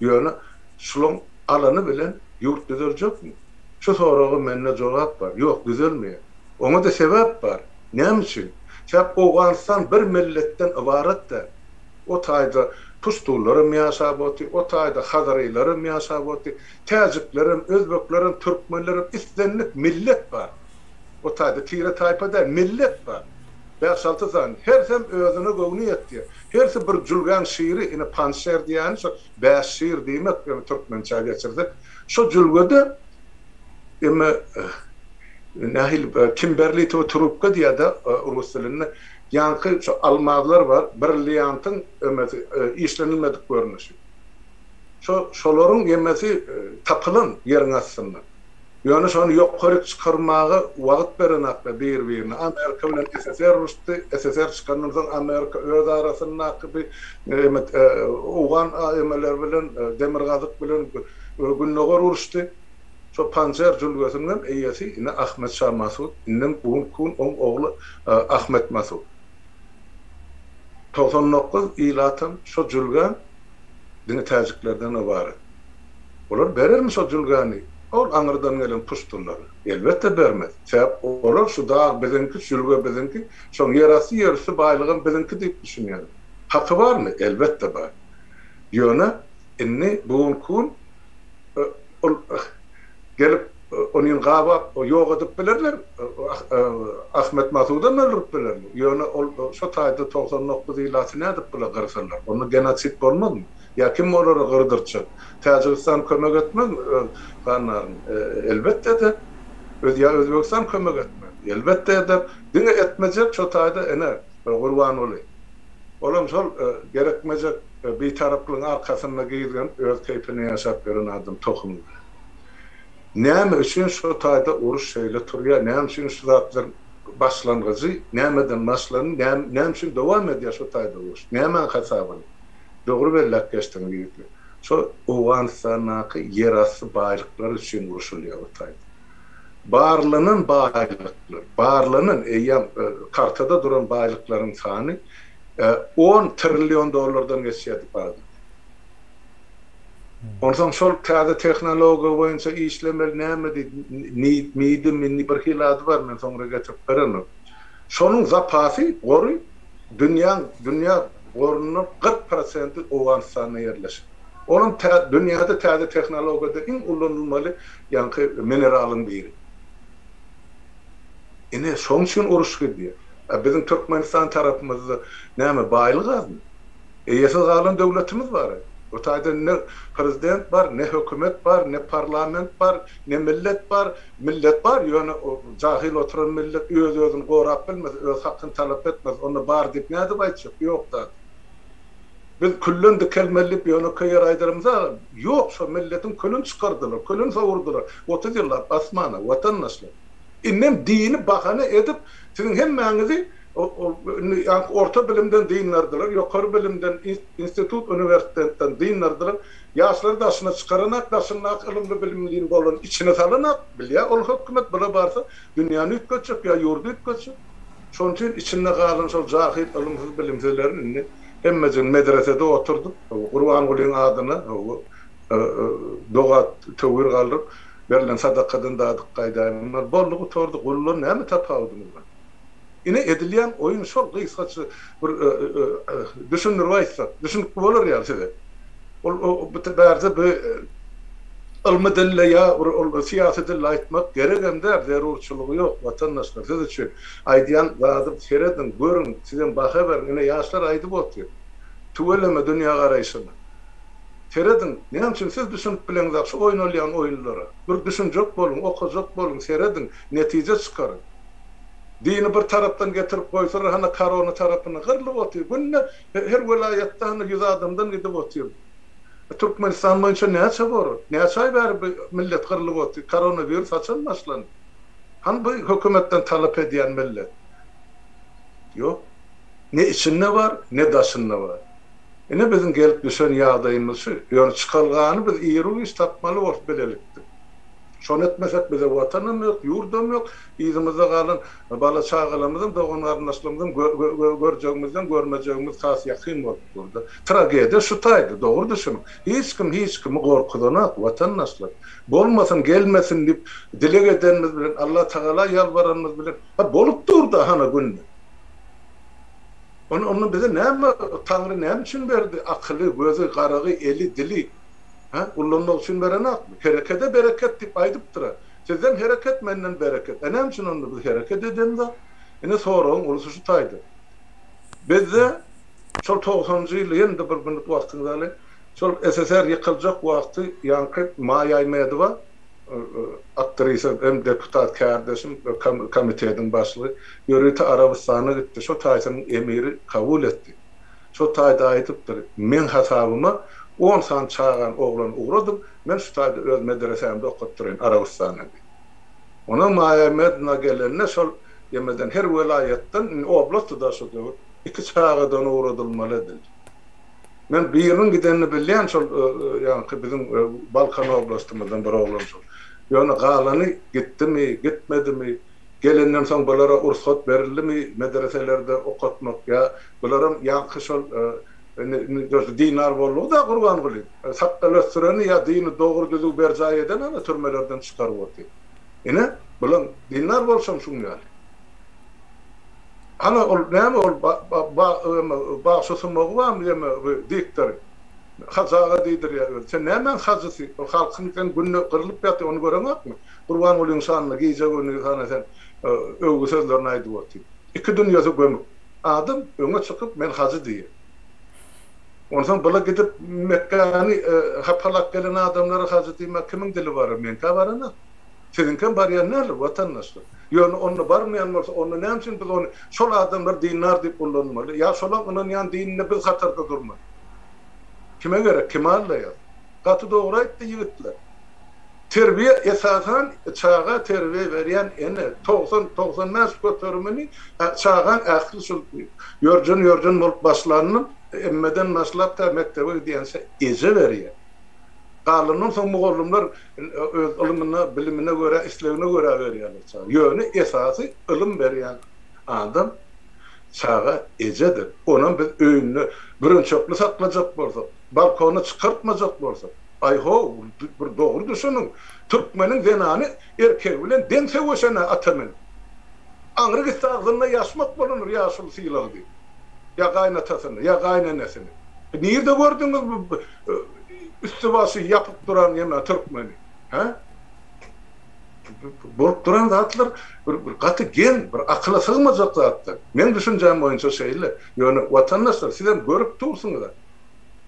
Ýöne şulaň alany bilen ýurt düzeljekmi? Şu soraga mende jogap bar, ýok, düzelmeýär. Oňa-da sebäp bar. Näme üçin? Sebäp Owganystan bir milletden ybarat däl. O taýda puştunlaram ýaşap otyr, o taýda hazarylaram ýaşap otyr, täjiklerem, özbeklerem, türkmenlerem, islendik millet bar. O taýda tire-taýpa däl, millet bar. Bäş-alty sany. Hersem özüne göwni ýetýär. Hersi bir jülgäň şiri, ine Panjşer diýýäni şo bäş şir diýmek, ýöne türkmençä geçirsek. Şo jülgede emme nähili kimberlitowy trubka diýýär-de rus dilinde. Ýaňky şu almazlar bar, brilliantyň emesi, işlenilmedik görnüşi. Şo şolaryň emesi tapylan ýeriň astynda. Ýöne şony ýokaryk çykarmaga wagt berenaklar bir-birine. Amerika bilen SSR uruşdy, SSR çykandan soň Amerika öz arasyndaky bir eme owgan emeleri bilen, demirgazyk bilen gündogar uruşdy. Şo Panjer jülgesiniňem eýesi ine Ahmet şa Masud, indem bu gün oň ogly Ahmet Masud. 99 ilatam şo jülgäň diňe täjiklerden ybarat. Olar berermi şo jülgäni ol aňyrdan gelen puştunlara? Elbetde bermez. Sebäp olar şu dag biziňki, jülge biziňki, şoň ýerasty ýerüsti baýlygam biziňki diýip düşünýärler. Haky barmy? Elbetde bar. Ýöne indi bu günki gün Ol gelip ony gabap ýok edip bilerler, Ahmet Masudam öldürip bilerler. Ýöne ol şo taýda 99 ilaty nädip bular gyrsalar? Onda genosid bolmazmy? Ýa kim olary gyrdyrtjak? Täjigistan kömek etmezmi öz ganlaryny? Elbetde eder. Öz ýa Özbegistan kömek etmez. Elbetde eder. Diňe etmejek şo taýda ine Gurbanguly. Olam şol gerekmejek bitaraplygyň arkasynda gizlenip öz keýpine ýaşap ýören adam tohumy bilen. Näme üçin şu taýda uruş şeýle turýar, näme üçin şu zatlar başlangyjy nämeden başlandy, näme üçin dowam edýär şu taýda uruş, nämäň hasabyna? Dogry belläp geçdiňiz ýigitler. Şo Owganystandaky ýerasty baýlyklar üçin urşulýar o taýda. Barlanan baýlyklar, barlanan eýýäm kartada duran baýlyklaryň sany on trillion dollardan geçýär diýip aýdyldy. Onsoň şol täze tehnologiýa boýunça işlemeli näme diýdi, midimi indi bir hili ady bar men soňra getirip bererin. Şonuň zapasy, gory dünýäň dünýä gorundan 40 prosenti Owganystanda ýerleşen. Olam tä dünýäde täze tehnologiýada iň ulanylmaly ýaňky mineralyň biri. Ine şoň üçin uruş gidýär. A biziň Türkmenistan tarapymyzda näme baýlyk azmy? Eýesiz galan döwletimiz bar. O taýda ne prezident bar, ne hökümet bar, ne parlament bar, ne millet bar. Millet bar, ýöne jahyl oturan millet öz-özüni gorap bilmez, öz hakyny talap etmez. Onda bar diýip nädip aýtjak? Ýok zat. Biz külden dikelmeli diýip ýönekeý ýer aýdarymyza, ýok, şo milletiň külüni çykardylar, külüni sowurdylar 30 ýyllap asmana, watandaşlar. Indem dini bahana edip, siziň hemmäňizi indi ýaňky orta bilimden dyndardylar, ýokary bilimden, institut, uniwersitetden dyndardylar. Ýaşlary daşyna çykaranak, daşyndaky ylymly-bilimli bolany içine salanak, bilýär ol hökümet bula barsa dünýäni üýtgetjek ýa ýurdy üýtgetjek. Şonuň üçin içinde galan şol jahyl, ylymsyz, bilimsizleri indi hemmejigini medresede oturdyp, Gurbangulyň adyna doga töwir galdyryp, berlen sadakadan dadyp gaýdaýmaly. Boldy gutardy, guldan näme tapawudymyz bar? Ine edilýän oýun şol gysgaça bir düşündirip aýtsak, düşünikli bolar ýaly size. Ol bärde bu ylmy dilde ýa bir ol syýasy dilde aýtmak geregem däl, zerurçylygy ýok watandaşlar siz üçin aýdýan zadym serediň, görüň, sizem baha beriň, ine ýaşlar aýdyp otyr. Tüweleme dünýägaraýşyna. Serediň, näme üçin siz düşünip bileňzok şu oýnalýan oýunlara. Bir düşünjek boluň, okajak boluň, serediň, netije çykaryň. Dini bir tarapdan getirip goýsalar hany korona tarapyna gyrlyp otyr. Günde her welaýatda hany ýüz adamdan gidip otyr. Türkmenistan boýunça näçe bor? Näçe aý bäri bu millet gyrlyp otyr? Koronawirus haçan başlandy? Hany bu hökümetden talap edýän millet? Ýok. Ne içinde bar, ne daşynda bar. Ine biziň gelip düşen ýagdaýymyz şu. Ýöne çykalgany biz iru-giç tapmaly bolus bilelikde. Şony etmesek bize watanam ýok, ýurdam ýok, yzymyzda galan bala-çagalarymyzam, dogan-garyndaşlarymyzam görjegimizden görmejegimiz has ýakyn bolup durdy. Tragediýa şu taýda, dogry düşüniň. Hiç kim hiç kimi gorkuzanak, watandaşlar. Bolmasyn, gelmesin diýip dileg edenimiz bilen, Allatagala ýalbaranymyz bilen, ha bolup dur-da hana günde. Ony onda bize näme Taňry näme üçin berdi akyly, gözi, garagy, eli, dili? Hä? Ullanmak üçin berenokmy? Herekede bereket diýip aýdypdyr-a. Sizden hereket, menden bereket. E näme üçin onda biz hereket edemzok? Ine soragyň ulusy şu taýda. Bizde şol togsanynjy ýylda ýene-de bir minut wagtyňyzy alaýyn. Şol SSR ýykyljak wagty ýaňky Maýa Aýmedowa aktrisa hem deputat kärdeşim, komitetiň başlygy ýörite Arabystana gitdi. Şo taýsynyň emiri kabul etdi. Şo taýda aýdypdyr, Meň hasabyma on sany çagany oglany ugradyň, men şu taýda öz medresämde okatdyraýyn Arabystanda diýip. Onam Maýa Medna gelende şol ýemeden her welaýatdan, indi oblastdy-da şo döwür, iki çagadan ugradylmaly edildi. Men biriniň gidenini bilýän şol ýaňky biziň Balkan oblastymyzdan bir oglan şol. Ýöne galany gitdimi, gitmedimi, gelenden soň bulara ursat berildimi medreselerde okatmak ýa Bularam ýaňky şol indi dinar boldugy-da Gurbanguly. Sakgal ösdüreni ýa dini dogry-düzüw berjaý eden ana türmelerden çykaryp otyr. Ine, bulaň dindar bolşam şuň ýaly. Hana ol näme ol bagşy sumagy barmy ýa bu diktory? Hajy aga diýdirýär özi. Sen nämäň hajysy? Ol halkyň sen günde gyrlyp ýatyr, ony göreňokmy? Gurbangulyň şanyna gije-gündiz hana sen öwgi sözlerini aýdyp otyr. Iki dünýesi gömük. Adam öňe çykyp men hajy diýýär. Onsoň bula gidip Mekgäni hapalap gelen adamlara hajy diýmäge kimiň dili barar? Meňkä baranok. Siziňkem barýan däldir, watandaşlar. Ýöne onda barmaýan bolsa, onda näme üçin biz ony şol adamlar dindar diýip ullanmaly? Ýa şolaň ynanýan dininde biz hatarda durmaly? Kime gerek, kimi aldaýas? Gaty dogry aýtdy ýigitler. Terbiýe esasan çaga terbiýe berýän ene, 90, 95 göterimini çagaň ähli şul ýörjen ýörjen bolup başlanyndan, emmeden başlap tä mekdebe gidýänçä eje berýär. Galandan soň mugallymlar öz ylmyna, bilimine görä, islegine görä berýärler çaga. Ýöne esasy ylym berýän adam çaga ejedir. Onam biz öýünde bürençekli saklajak bolsak, balkona çykartmajak bolsak, aý-how, bir dogry düşüniň, türkmeniň zenany erkegi bilen deň söweşen-ä ata münüp. Aňry gitse agzynda ýaşmak bolandyr ýaşuly sylagy diýip. Ýa gaýynatasyny, ýa gaýynenesini. Nirde gördüňiz bu üsti-başy ýapyk duran ýeme türkmeni? Hä? Bolup duran zatlar bir gaty geň, bir akyla sygmajak zatlar. Meň düşünjäm boýunça şeýle. Ýöne watandaşlar sizem görüp dursuňyz-a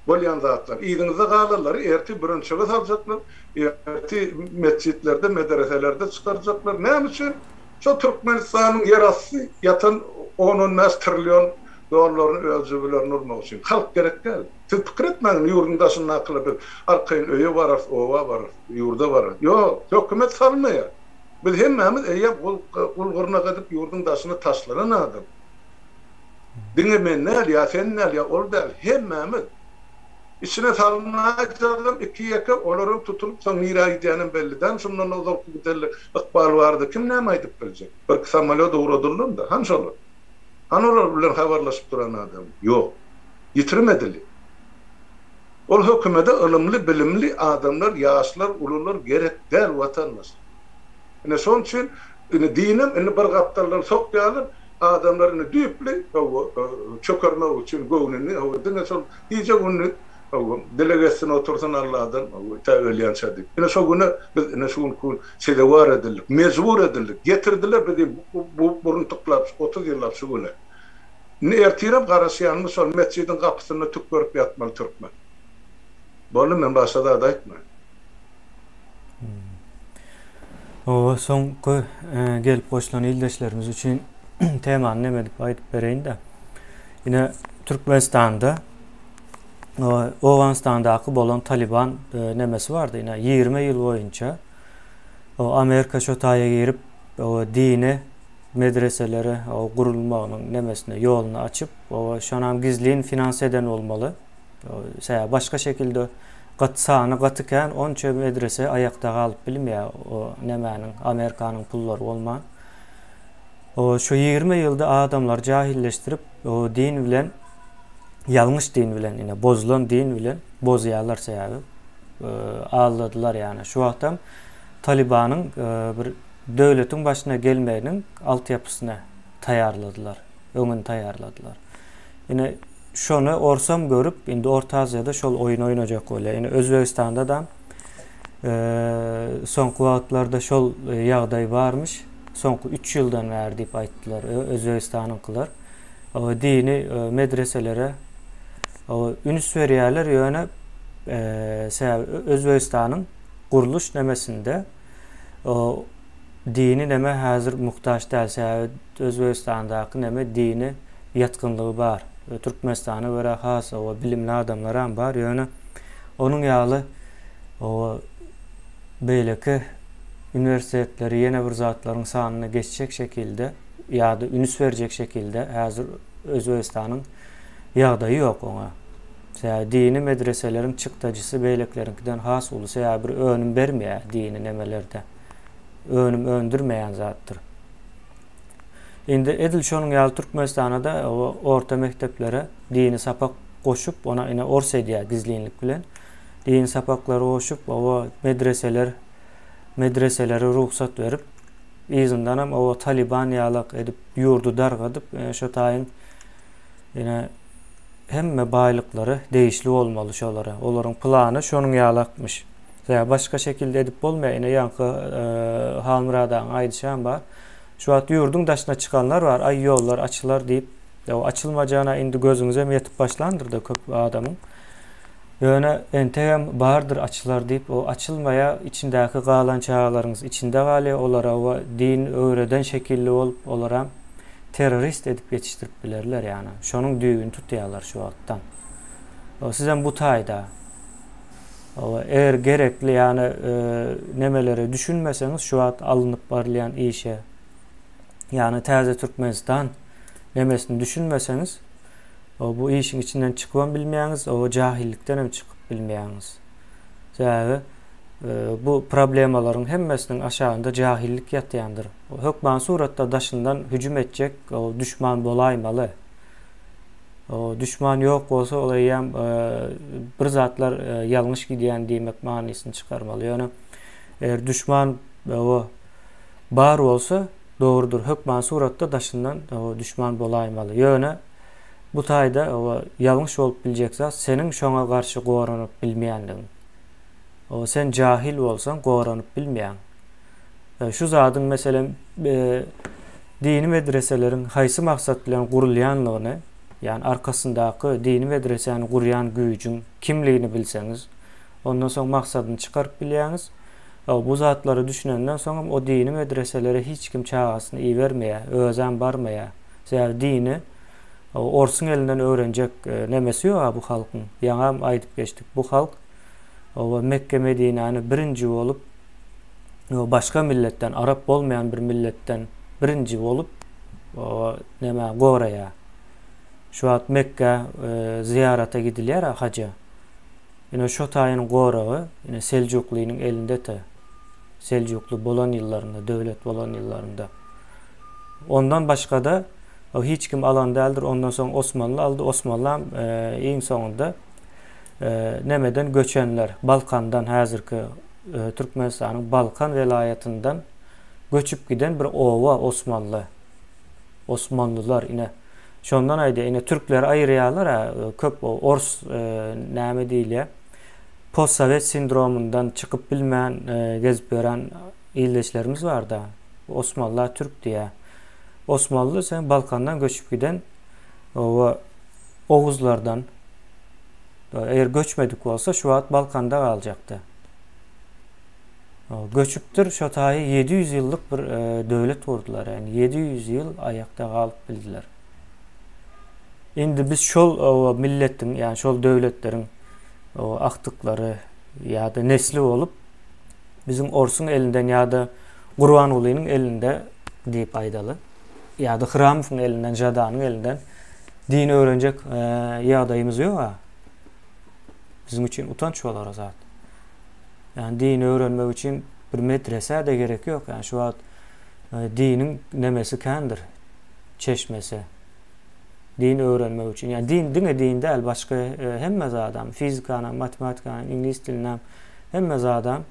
bolýan zatlar. Yzyňyzda galanlary ertir bürünçege saljaklar, ertir metjitlerde, medreselerde çykarjaklar. Näme üçin? Şo Türkmenistanyň ýerasty ýatan on-on bäş trillion dollaryny öz jübülerine urmak üçin. Halk gerek däl. Siz pikir etmäň indi ýurduň daşyndakylar biz arkaýyn öýe bararys, oba bararys, ýurda bararys. Ýok, hökümet salmaýar. Biz hemmämiz eýýäm gul-gyrnak edip ýurduň daşyna taşlanan adam. Diňe men däl, ýa sen däl, ýa ol däl, hemmämiz. Içine salnaýjagam iki-ýeke, olaram tutulyp soň nirä gidýänem belli däl. Şundan ozalky gidenler ykbal barada kim näme aýdyp biljek? Birki samolýot ugradyldy-da, hany şolar? Hany olar bilen habarlaşyp duran adam? Ýok. Ýitirim edildi. Ol hökümede ylymly, bilimli adamlar, ýaşlar, ulular gerek däl watandaşlar. Ine şonuň üçin indi dinem indi bir gapdaldan sokýarlar, adamlar indi düýpli hawa çökermek üçin göwnüni hawa diňe şol gije-gündiz hawa dileg etsin otursyn Alladan hawa tä ölýänçä diýip. Ine şo güne biz ine şu günki gün sezewar edildik, mejbur edildik, getirdiler bizi bu burun tyklap 30 ýyllap şu güne. Indi ertirem garaşýanymyz şol metjidiň gapysynda tük görüp ýatmaly türkmen. Boldy men başga zat aýtmaýyn. Oba soňky gelip goşulan ildeşlerimiz üçin temany neme edip aýdyp bereýin-de. Ine Türkmenistanda Owganystandaky bolan Taliban nemesi bardy. Ine 20 ýyl boýunça Amerika şo taýa girip dini medreselere gurulmagynyň nemesine ýoluny açyp, şonam gizlin finans eden bolmaly. Sebäbi başga şekilde gaty sany gaty kän onça medrese aýakda galyp bilmeýär o nemäniň Amerikanyň pullary bolman. O şu 20 ýylda adamlary jahilleşdirip o din bilen ýalňyş din bilen ine bozulan din bilen bozýarlar sebäbi aldadylar ýani. Şu wagtam Talibanyň bir döwletiň başyna gelmeginiň altyapysyny taýýarladylar, öňüni taýýarladylar. Ine şony orsam görüp, indi Orta Aziýada şol oýun oýnajak bolýar. Ine Özbegistanda da soňky wagtlarda şol ýagdaý barmyş. Soňky 3 ýyldan bäri diýip aýtdylar Özbegistanyňkylar. Dini medreselere üns berýärler, ýöne sebäbi Özbegistanyň gurluş nemesinde dini neme häzir muhtaç däl sebäbi Özbegistandaky neme dini ýatgynlygy bar. Türkmenistana görä has oba bilimli adamlaram bar ýöne onuň ýaly oba beýleki uniwersitetleri ýene bir zatlaryň sanyna geçjek şekilde ýa-da üns berjek şekilde häzir Özbegistanyň ýagdaýy ýok oňa. Sebäbi dini medreseleriň çykdajysy beýlekileriňkiden has uly. Sebäbi bir önüm bermeýär dini nemelerde. Önüm öndürmeýän zatdyr. Indi edil şonuň ýaly Türkmenistana-da orta mekdeplere dini sapak goşup, ona ine ors edýär gizlinlik bilen. Dini sapaklary goşup, oba medreseler medreselere rugsat berip, yzyndanam oba Taliban ýalak edip ýurdy dargadyp, şo taýyn ine hemme baýlyklary degişli bolmaly şolara. Olaryň plany şonuň ýalakmyş. Sebäbi başga şekilde edip bolmaýar. Ine ýaňky Halmyrat agaň aýdyşam bar. Şu wagt ýurduň daşyna çykanlar bar, aý ýollar açylar diýip. Ýa açylmajagyna indi gözüňizem ýetip başlandyr-da köp adamyň. Ýöne entegem bardyr açylar diýip o açylmaýa içindäki galan çagalaryňyz içinde galýa olara we din öwreden şekilli bolup olaram terrorist edip ýetişdirip bilerler ýany şonuň düýbüni tutýalar şu wagtdan. Sizem bu taýda eger gerekli ýany nemelere düşünmeseňiz şu wagt alnyp barylýan işe ýany täze Türkmenistan nemesini düşünmeseňiz bu işiň içinden çykybam bilmeýäňiz, o jahillikden hem çykyp bilmeýäňiz. Sebäbi bu problemalaryň hemmesiniň aşagynda jahillik ýatýandyr. Hökman suratda daşyndan hüjüm etjek o düşman bolaýmaly. O düşman ýok bolsa ol eýýäm bir zatlar ýalňyş gidýän diýmek manysyny çykarmaly. Ýöne eger düşman o bar bolsa dogrudyr hökman suratda daşyndan o düşman bolaýmaly. Ýöne bu taýda o ýalňyş bolup biljek zat seniň şoňa garşy goranyp bilmeýänligiň. O sen jahil bolsaň goranyp bilmeýäň. Şu zadyň meselem dini medreseleriň haýsy maksat bilen gurulýanlygyny, ýagny arkasyndaky dini medresäni gurýan güýjüň kimligini bilseňiz, ondan soň maksadyny çykaryp bilýäňiz. Bu zatlara düşünenden soňam o dini medreselere hiç kim çagasyny ibermeýär, özem barmaýar. Sebäbi dini orsuň elinden öwrenjek nemesi ýok-a bu halkyň. Ýaňam aýdyp geçdik, bu halk Mekge-Medinäni birinji bolup başga milletden, arap bolmaýan bir milletden birinji bolup näme goraýar. Şu wagt Mekgä zyýarata gidilýär haja. Ine şo taýyň goragy ine Seljuklynyň elindete. Seljukly bolan ýyllarynda, döwlet bolan ýyllarynda. Ondan başga-da hiç kim alan däldir. Ondan soň Osmanly aldy. Osmanlam iň soňunda nemeden göçenler, Balkandan häzirki Türkmenistanyň Balkan welaýatyndan göçüp giden bir oba Osmanly. Osmanlylar ine. Şondan aýdýar, ine türkleri aýyrýarlar-a, köp ors näme diýilýär? Postsowet sindromyndan çykyp bilmän gezip ýören ildeşlerimiz bar-da. Osmanlylar türk diýýär. Osmanly sen Balkandan göçüp giden oba oguzlardan. Eger göçmedik bolsa şu wagt Balkanda galjakdy. Göçüpdir, şo taýy 700 ýyllyk bir döwlet gurdular. Ýagny 700 ýyl aýakda galyp bildiler. Indi biz şol milletiň, ýagny şol döwletleriň agtyklary ýa-da nesli bolup, biziň orsuň elinden ýa-da Gurbangulynyň elinde diýip aýdaly, ýa-da Hramowyň elinden, Žadanyň elinden din öwrenjek ýagdaýymyz ýok-a. Biziň üçin utanç bolar o zat. Ýagny dini öwrenmek üçin bir medresä-de gerek ýok. Ýagny şu wagt diniň nemesi kändir, çeşmesi. Din öwrenmek üçin. Ýagny din diňe din däl, başga hemme zadam, fizikanam, matematikany, iňlis dilinam, hemme zadam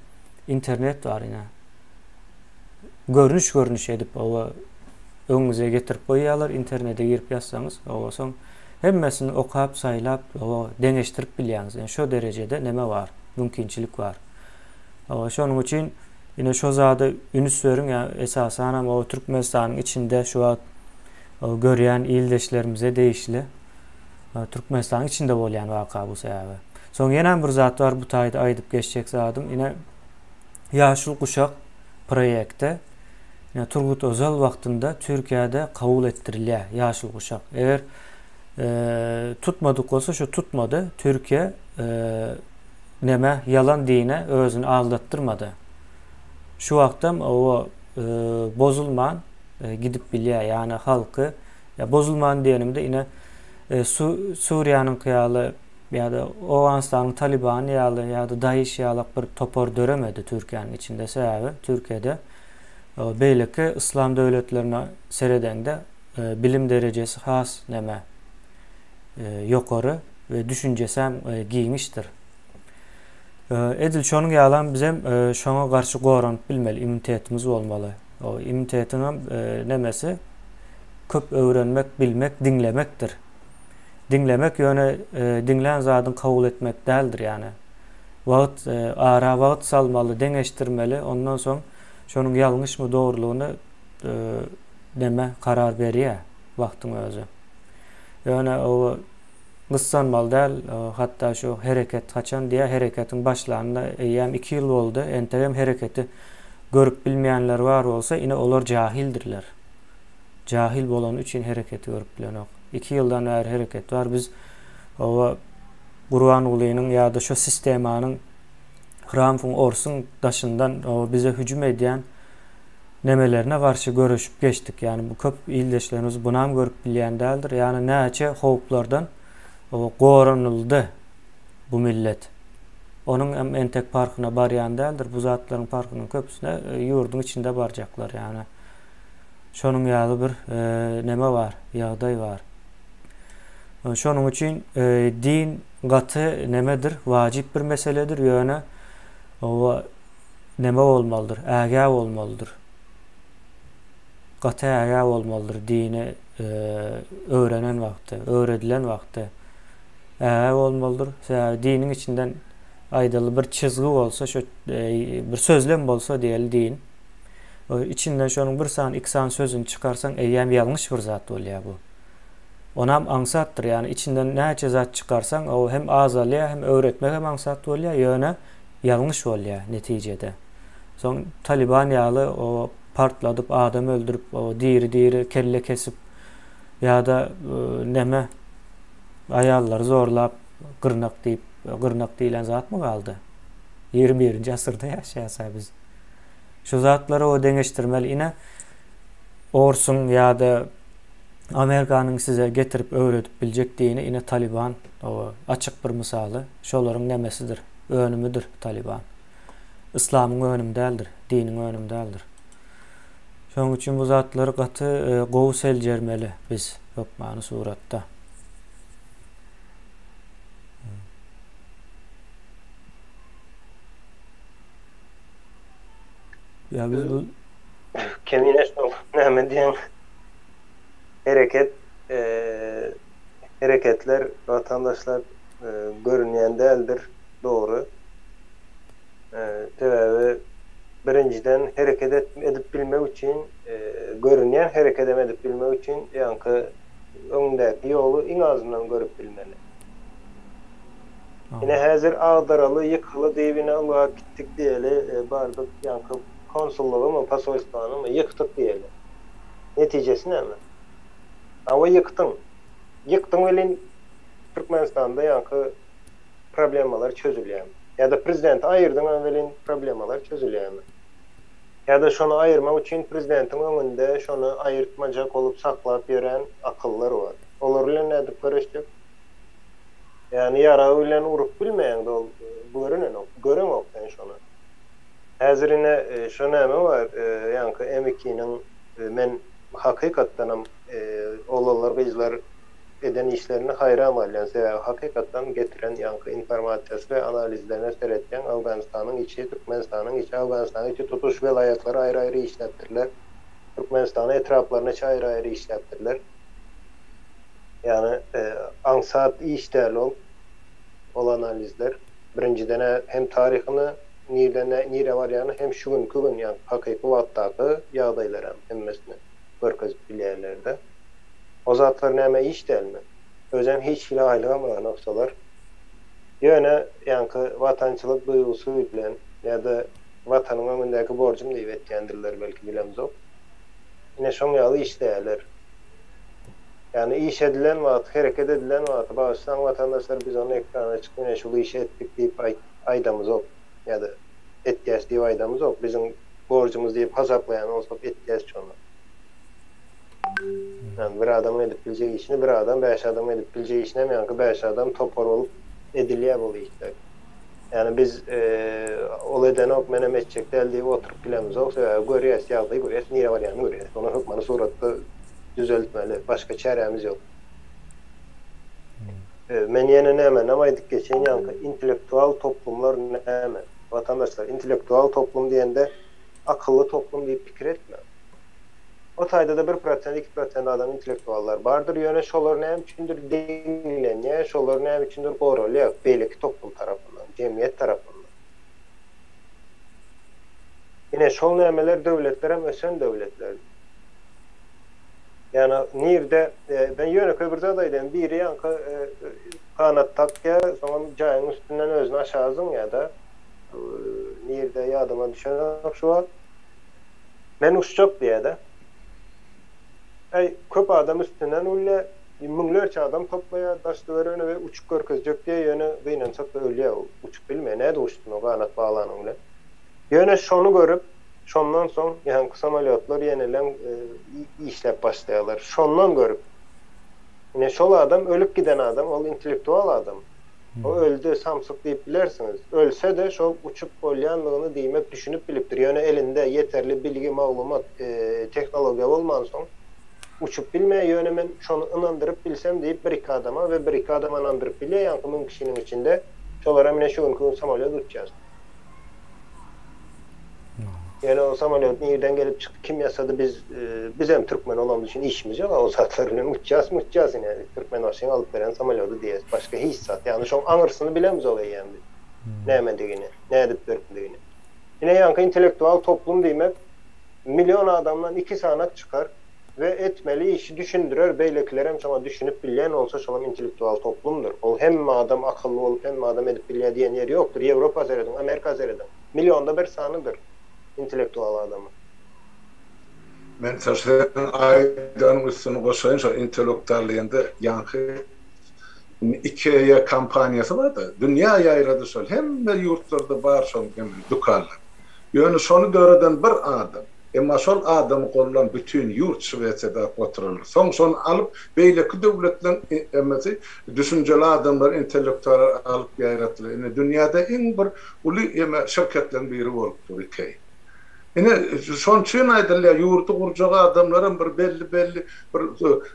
internet bar ine. Görnüş-görnüş edip oba öňüňize getirip goýýarlar, internete girip ýazsaňyz, oba soň hemmesini okap, saýlap, oba deňeşdirip bilýäňiz. Ýani şo derejede neme bar, mümkinçilik bar. Oba şonuň üçin ine şo zada ünüs beriň, ýa esasanam o Türkmenistanyň içinde şu wagt görýän ildeşlerimize degişli Türkmenistanyň içinde bolýan waka bu sebäbi. Soň ýenäm bir zat bar bu taýda aýdyp geçjek zadym. Ine Ýaşyl guşak proýekti ine Turgut Özal wagtynda Türkiýede kabul etdirilýär Ýaşyl guşak. Eger tutmadyk bolsa şu tutmady. Türkiýe neme ýalan dine özüni aldatdyrmady. Şu wagtam o bozulman gidip bilýär. Ýagny halky ýa bozulman diýenimde ine Suriýanyňky ýaly ýa-da Owganystanyň Talibany ýaly ýa-da DAIŞ ýalak bir topar döremedi Türkiýäniň içinde. Sebäbi Türkiýede beýleki yslam döwletlerine seredeňde bilim derejesi has neme ýokary we düşünjesem giňişdir. Edil şonuň ýalam bizem şoňa garşy goranyp bilmeli, immunitetimiz bolmaly. O immunitetiňem nemesi köp öwrenmek, bilmek, diňlemekdir. Diňlemek ýöne diňlän zadyň kabul etmek däldir ýany. Wagt ara wagt salmaly, deňeşdirmeli, ondan soň şonuň ýalňyşmy dogrulygyny neme karar berýär wagtyň özi. Ýöne o Gyssanmaly däl, hatda şu hereket haçan diýýär, hereketiň başlanyna eýýäm iki ýyl boldy, entegem hereketi görüp bilmeýänler bar bolsa, ine olar jahildirler. Jahil bolany üçin hereketi görüp bilenok. Iki ýyldan bäri hereket bar. Biz oba Gurbangulynyň ýa-da şu sistemanyň Hramfyň orsuň daşyndan bize hüjüm edýän nemelerine garşy göreşip geçdik. Ýagny bu köp ildeşlerimiz bunam görüp bilýän däldir. Ýagny näçe howplardan goranyldy bu millet. Onuň hem entek parhyna barýan däldir. Bu zatlaryň parhynyň köpüsine ýurduň içinde barjaklar. Ýagny şonuň ýaly bir neme bar, ýagdaý bar. Şonuň üçin din gaty nemedir, wajyp bir meseledir, ýöne oba neme bolmalydyr, ägä bolmalydyr. Gaty ägä bolmalydyr dini öwrenen wagty, öwredilen wagty ägä bolmalydyr. Sebäbi diniň içinden aýdaly bir çyzgy bolsa, şu bir sözlem bolsa diýeli din. Içinden şonuň bir sany, iki sany sözüni çykarsaň, eýýäm ýalňyş bir zat bolýar bu. Onam aňsatdyr, ýagny içinden näçe zat çykarsaň, o hem azalýar, hem öwretmek hem aňsat bolýar, ýöne ýalňyş bolýar netijede. Soň Taliban ýaly o partladyp, adam öldürip, o diri-diri kelle kesip ýa-da neme aýallary zorlap gyrnak diýip, gyrnak diýlen zatmy galdy? 21-nji asyrda ýaşaýas-a biz. Şu zatlary o deňeşdirmeli. Ine, orsuň ýa-da Amerikanyň size getirip öwredip biljek dini ine Taliban o açyk bir mysaly. Şolaryň nemesidir, önümidir Taliban. Yslamyň önümi däldir, diniň önümi däldir. Şonuň üçin bu zatlary gaty e, gowy seljermeli biz hökmany suratda. Ya biz bu Kemine şol näme diýen hereket hereketler watandaşlar görünýän däldir dogry. Sebäbi birinjiden hereket edip bilmek üçin görünýän herekedem edip bilmek üçin ýaňky öňündäki ýoly iň azyndan görüp bilmeli. Ine häzir agdaraly ýykyly diýip ine ylgap gitdik diýeli bardyk ýaňky konsullygymy posolstwanymy ýykdyk diýeli. Netijesi näme? Hawa ýykdyň. Ýykdyň welin Türkmenistanda ýaňky problemalar çözülýärmi? Ýa-da prezidenti aýyrdyňam welin problemalar çözülýärmi? Ýa-da şony aýyrmak üçin prezidentiň öňünde şony aýyrtmajak bolup saklap ýören akyllar bar. Olar bilen nädip göreşjek? Ýagny ýarag bilen urup bilmeýäňde ol görünenok, göreňok sen şony. Häzir ine şo näme bar, ýaňky M2-niň men hakykatdanam oglanlar gyzlar eden işlerine haýran galýan, sebäbi hakykatdan getiren ýaňky informasiýasy we analizlerine seretseň Awganystanyň içi, Türkmenistanyň içi, Awganystanyň içi tutuş welaýatlary aýry-aýry işläpdirler, Türkmenistanyň etraplaryny içi aýry-aýry işläpdirler. Ýagny aňsat iş däl ol, ol analizler. Birinjiden-ä hem taryhyny, nirden nirä barýanyny hem şu günki gün, ýagny hakyky wagtdaky ýagdaýlaram hemmesini görkezip bilýärler-de. O zatlar näme iş dälmi? Özem hiç hili aýlygam alanok şolar. Ýöne ýaňky watançylyk duýgusy bilen ýa-da watanyň öňündäki borjum diýip etýändirler belki bilemzok. Ine şoň ýaly işleýärler. Ýagny iş edilen wagty, hereket edilen wagty, bagyşlaň watandaşlar biz ony ekrana çykyp ine şul işi etdik diýip aýdamyzok ýa-da etýäs diýip aýdamyzok. Biziň borjumyz diýip hasaplaýan bolsak etýäs şony. Ýagny bir adamyň edip biljek işini bir adam, bäş adamyň edip biljek işini hem ýaňky bäş adam topar bolup edilýär bul işler. Ýagny biz ol edenok menem etjek däl diýip oturyp bilemizok. Sebäbi görýäs, ýagdaýy görýäs, nirä barýanyny görýäs. Ony hökmany suratda düzeltmeli. Başga çärämiz ýok. Men ýene nämänem aýdyp geçeýin, ýaňky intellektual toplumlar näme? Watandaşlar, intellektual toplum diýende akylly toplum diýip pikir etmäň. O taýda-da bir prosent, iki prosent adam intellektuallar bardyr, ýöne şolar näme üçindir diňlenýär, şolar näme üçindir goralýar beýleki toplum tarapyndan, jemgyýet tarapyndan. Ine, şol nämeler döwletlerem ösen döwletler. Ýagny nirde ben ýönekeý bir zat aýdaýyn biri ýaňky ganat takýa soňam jaýyň üstünden özüni aşagy zyňýada nirde ýadyma düşenok şu wagt men uçjak diýýädä äý köp adam üstünden gülýä müňlerçe adam toplaýa daş töweregine we uçup görkezjek diýýä ýöne gynansakda ölýä uçup bilmeýä nädip uçsun o ganat baglanyň bilen ýöne şony görüp Şondan soň ýaňky samolýotlar ýeneleň işläp başlaýarlar. Şondan görüp. Ine şol adam ölüp giden adam, ol intellektual adam. O öldi, samsyk diýip bilersiňiz. Ölse-de şol uçup bolýanlygyny diýmek düşünip bilipdir. Ýöne elinde ýeterli bilgi, maglumat, tehnologiýa bolmansoň uçup bilmeýär. Ýöne men şony ynandyryp bilsem diýip bir-iki adama we bir-iki adam ynandyryp bilýär ýaňky müň kişiniň içinde. Şolara mine şu günki gün samolýot uçýar. Ýöne o samolýot nirden gelip çykdy, kim ýasady biz bizem türkmen bolamyz üçin işimiz ýok o zatlar bilen uçýas muçýas ine Türkmenbaşyň alyp beren samolýody diýýäs başga hiç zat ýagny şoň aňyrsyny bilemzok eýýäm biz nämedigini nädip dörändigini. Ine ýaňky intellektual toplum diýmek million adamdan iki sanak çykar we etmeli işi düşündirer beýlekilerem şoňa düşünip bilýän bolsa şolam intellektual toplumdyr. Ol hemme adam akylly bolup hemme adam edip bilýär diýen ýeri ýokdur. Ýewropa serediň Amerika serediň. Millionda bir sanydyr intellektual adamy. Men seniň aýdanyň üstüne goşaýyn şo intellektual diýende ýaňky Ikea kompaniýasy barda dünýä ýaýrady şol hemme ýurtlarda bar şoň dükanlar. Ýöne şony döreden bir adam. Emma şol adamy gollan bütin ýurt Şwesiýada oturanlar. Soň şony alyp beýleki döwletleň emesi düşünjeli adamlar intellektuallar alyp ýaýratdylar. Ine dünýäde iň bir uly eme şirketleň biri bolup dur Ikea. Ine şon üçin aýdylýar ýurdy gurjak adamlaram bir belli belli bir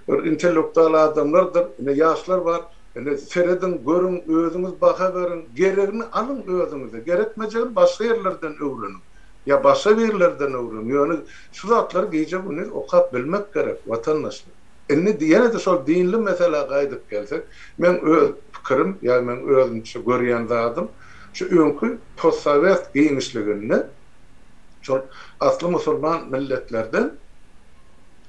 bir intellektual adamlardyr. Ine ýaşlar bar. Ine serediň görüň özüňiz baha beriň geregini alyň özüňize gerekmejegini başga ýerlerden öwreniň. Ýa başga birlerden öwren. Ýöne şu zatlary gije-gündiz okap bilmek gerek, watandaşlar. Indi ýene-de şol dinli meselä gaýdyp gelsek, meň öz pikirim, ýa meň özümçe görýän zadym, şu öňki postsowet giňişliginde şol asly musulman milletlerden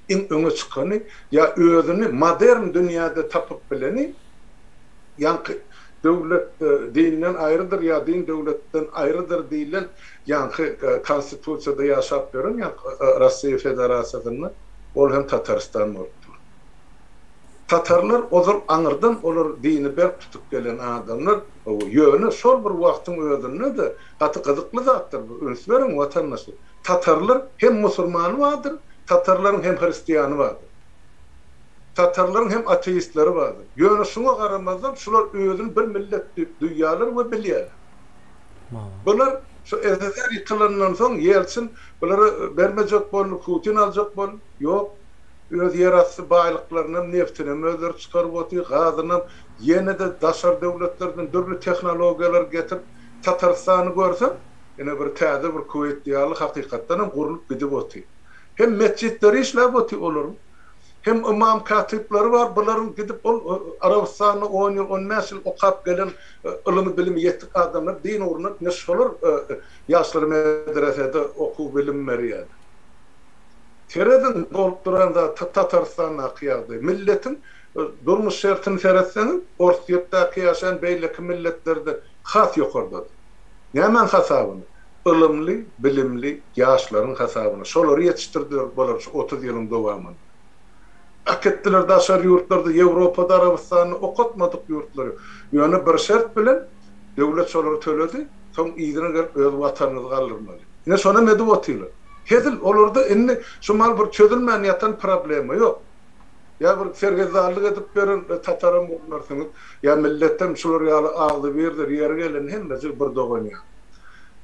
iň öňe çykany, ýa özüni modern dünýäde tapyp bileni ýaňky döwlet dinden aýrydyr ýa din döwletden aýrydyr diýlen ýaňky konstitusiýada ýaşap ýören ýaňky Rossiýa Federasiýasynda ol hem Tatarystan bolup dur. Tatarlar ozal aňyrdan olar dini berk tutup gelen adamlar ýöne şol bir wagtyň özünde-de gaty gyzykly zatdyr bu üns beriň watandaşlar tatarlar hem musulmany bardyr tatarlaryň hem hristiany bardyr. Tatarlaryň hem ateistleri bardyr. Ýöne şuňa garamazdan şular özüni bir millet diýip duýýarlar we bilýärler. Bular şu SSR ýykylandan soň Ýeltsin bulara bermejek boldy, Putin aljak boldy. Ýok. Öz ýerasty baýlyklarynam, neftinem özleri çykaryp otyr, gazynam, ýene-de daşary döwletlerden dürli tehnologiýalary getirip, Tatarystany görseň, ine bir täze bir Kuweýt ýaly hakykatdanam gurlup gidip otyr. Hem metjitleri işläp otyr olaryň. Hem ymam katyplary bar, bularyň gidip ol Arabystanda on ýyl, on bäş ýyl okap gelen ylymy bilimi ýetik adamlar din ugrunda ine şolar ýaşlara medresede okuw bilim berýär. Serediň bolup duran zat Tatarystandaky ýagdaý. Milletiň durmuş şertini seretseňiz Orsýetdäki ýaşaýan beýleki milletlerde has ýokardadyr. Nämäň hasabyna? Ylymly, bilimli ýaşlaryň hasabyna. Şolary ýetişdirdiler bular şu 30 ýylyň dowamynda. Äkitdiler daşary ýurtlarda, Ýewropada, Arabystanda okatmadyk ýurtlary. Ýöne bir şert bilen döwlet şolary töledi, soň yzyna gelip öz watanyňyzy galdyrmaly. Ine şonam edip otyrlar. Hezil olarda indi şu mal bir çözülmän ýatan problema ýok. Ýa bir sergezdanlyk edip ýören tataram bolmarsyňyz, ýa milletem şular ýaly agzybirdir, ýeri gelen hemmejik bir dogan ýaly.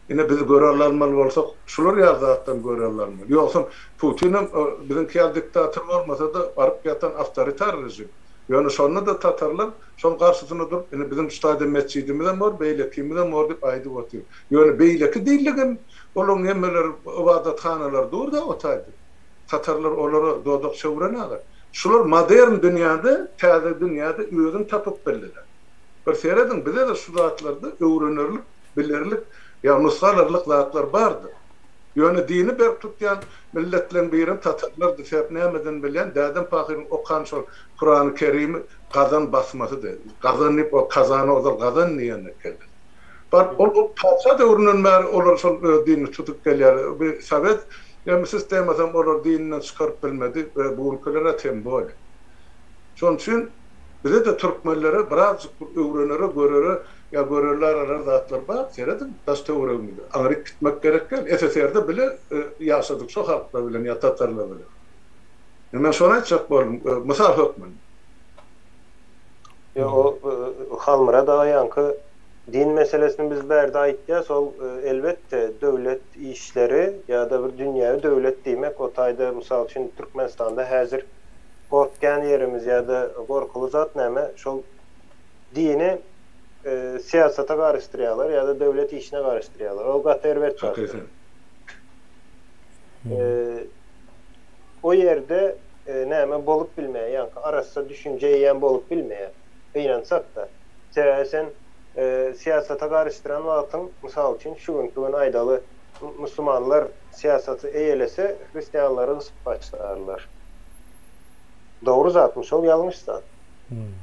Ine biz görelde almaly bolsak, şular ýaly zatdan görelde almaly. Ýogsam Putinem biziňki ýaly diktator bolmasa-da baryp ýatan awtoritar režim. Ýöne şonda-da tatarlar şoň garşysyna durup, ine biziň şu taýda metjidimizem bor, beýlekimizem bor diýip aýdyp otyr. Ýöne beýleki dilligem olaryň hemmeleri ybadathanalary dur-da o taýda. Tatarlar olara dodak çöwrenaga. Şular modern dünýäde, täze dünýäde özüni tapyp bildiler. Bir serediň, bize-de şu zatlarda öwrenerlik, bilerlik, ýa nusga alarlyk zatlar bardyr. Ýöne dini berk tutýan milletleň birem tatarlardy. Sebäp nämeden bilýän, dädem pahyryň okan şol Kurany Kerimi gazan basmasydy. Gazan diýip o kazana ozal gazan diýen ekenler. Baryp ol ol patyşa döwründen bäri olar şol öz dinini tutup gelýärler. Bu sowet sistemasam olary dininden çykaryp bilmedi we bu günkiler-ä tem bolýa. Şonuň üçin bize-de türkmenlere birazjyk bir öwrenere, görere ýa görerli aralar zatlar bar. Serediň daş-töweregimize. Aňryk gitmek gerek däl. SSR-de bile ýaşadyk şo halklar bilen ýa tatarlar bilen. Men şony aýtjak boldum mysal hökmünde. Ýok, o Halmyrat aga ýaňky din meselesini biz bärde aýtýas, ol elbetde döwlet işleri ýa-da bir dünýewi döwlet diýmek, o taýda mysal üçin Türkmenistanda häzir gorkýan ýerimiz ýa-da gorkuly zat näme, şol dini syýasata garyşdyrýarlar ýa-da döwlet işine garyşdyrýarlar. Ol gaty erbet zatdyr. O ýerde näme bolup bilmeýär, ýaňky arassa düşünje eýýäm bolup bilmeýär. Gynansak-da. Sebäbi sen syýasata garyşdyran wagtyň, mysal üçin, şu günki gün aýdaly, musulmanlar syýasaty eýelese, hristianlary gysyp başlarlar. Dogry zatmy şol, ýalňyş zat?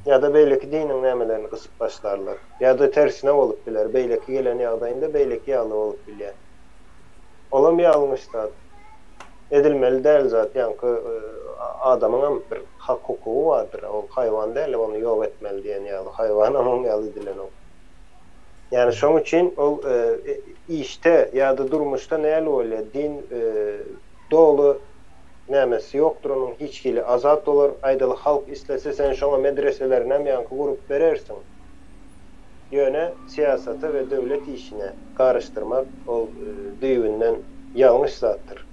Ýa-da beýleki diniň nämelerini gysyp başlarlar. Ýa-da tersine bolup biler, beýleki gelen ýagdaýynda beýleki ýaly bolup bilýär. Olam ýalňyş zat. Edilmeli däl zat ýaňky adamyňam bir hak hukugy bardyr ol haýwan däl ony ýok etmeli diýen ýaly haýwanam oň ýaly edilenok. Ýani şoň üçin ol işde ýa-da durmuşda näli bolýar din doly nämesi ýokdur onuň hiç hili azat bolar aýdaly halk islese sen şoňa medreselerinem ýaňky gurup berersiň ýöne syýasata we döwlet işine garyşdyrmak ol düýbünden ýalňyş zatdyr.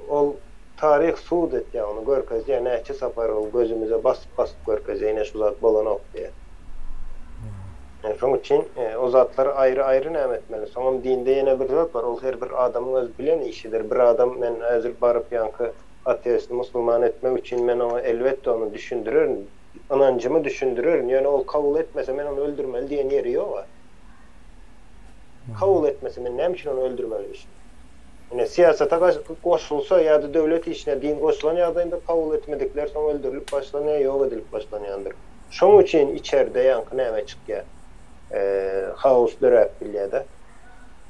Ol taryh sud etýär ony görkezýär näçe sapar ol gözümize basyp basyp görkezýär ine şu zat bolanok diýýär. Şoň üçin o zatlary aýry aýry näme etmeli. Soňam dinde ýene bir zat bar ol her bir adamyň öz bilen işidir. Bir adam men häzir baryp ýaňky ateist musulman etmek üçin men oňa elbetde ony düşündirerin ynanjymy düşündirerin ýöne ol kabul etmese men ony öldürmeli diýen ýeri ýoga. Kabul etmese men näme üçin ony öldürmelimişim? Ine syýasata goşulsa ýa-da döwlet işine din goşulan ýagdaýynda kabul etmedikler soň öldürilip başlanýar, ýok edilip başlanýandyr. Şoň üçin içerde ýaňky näme çykýar? Haos döräp bilýär-de.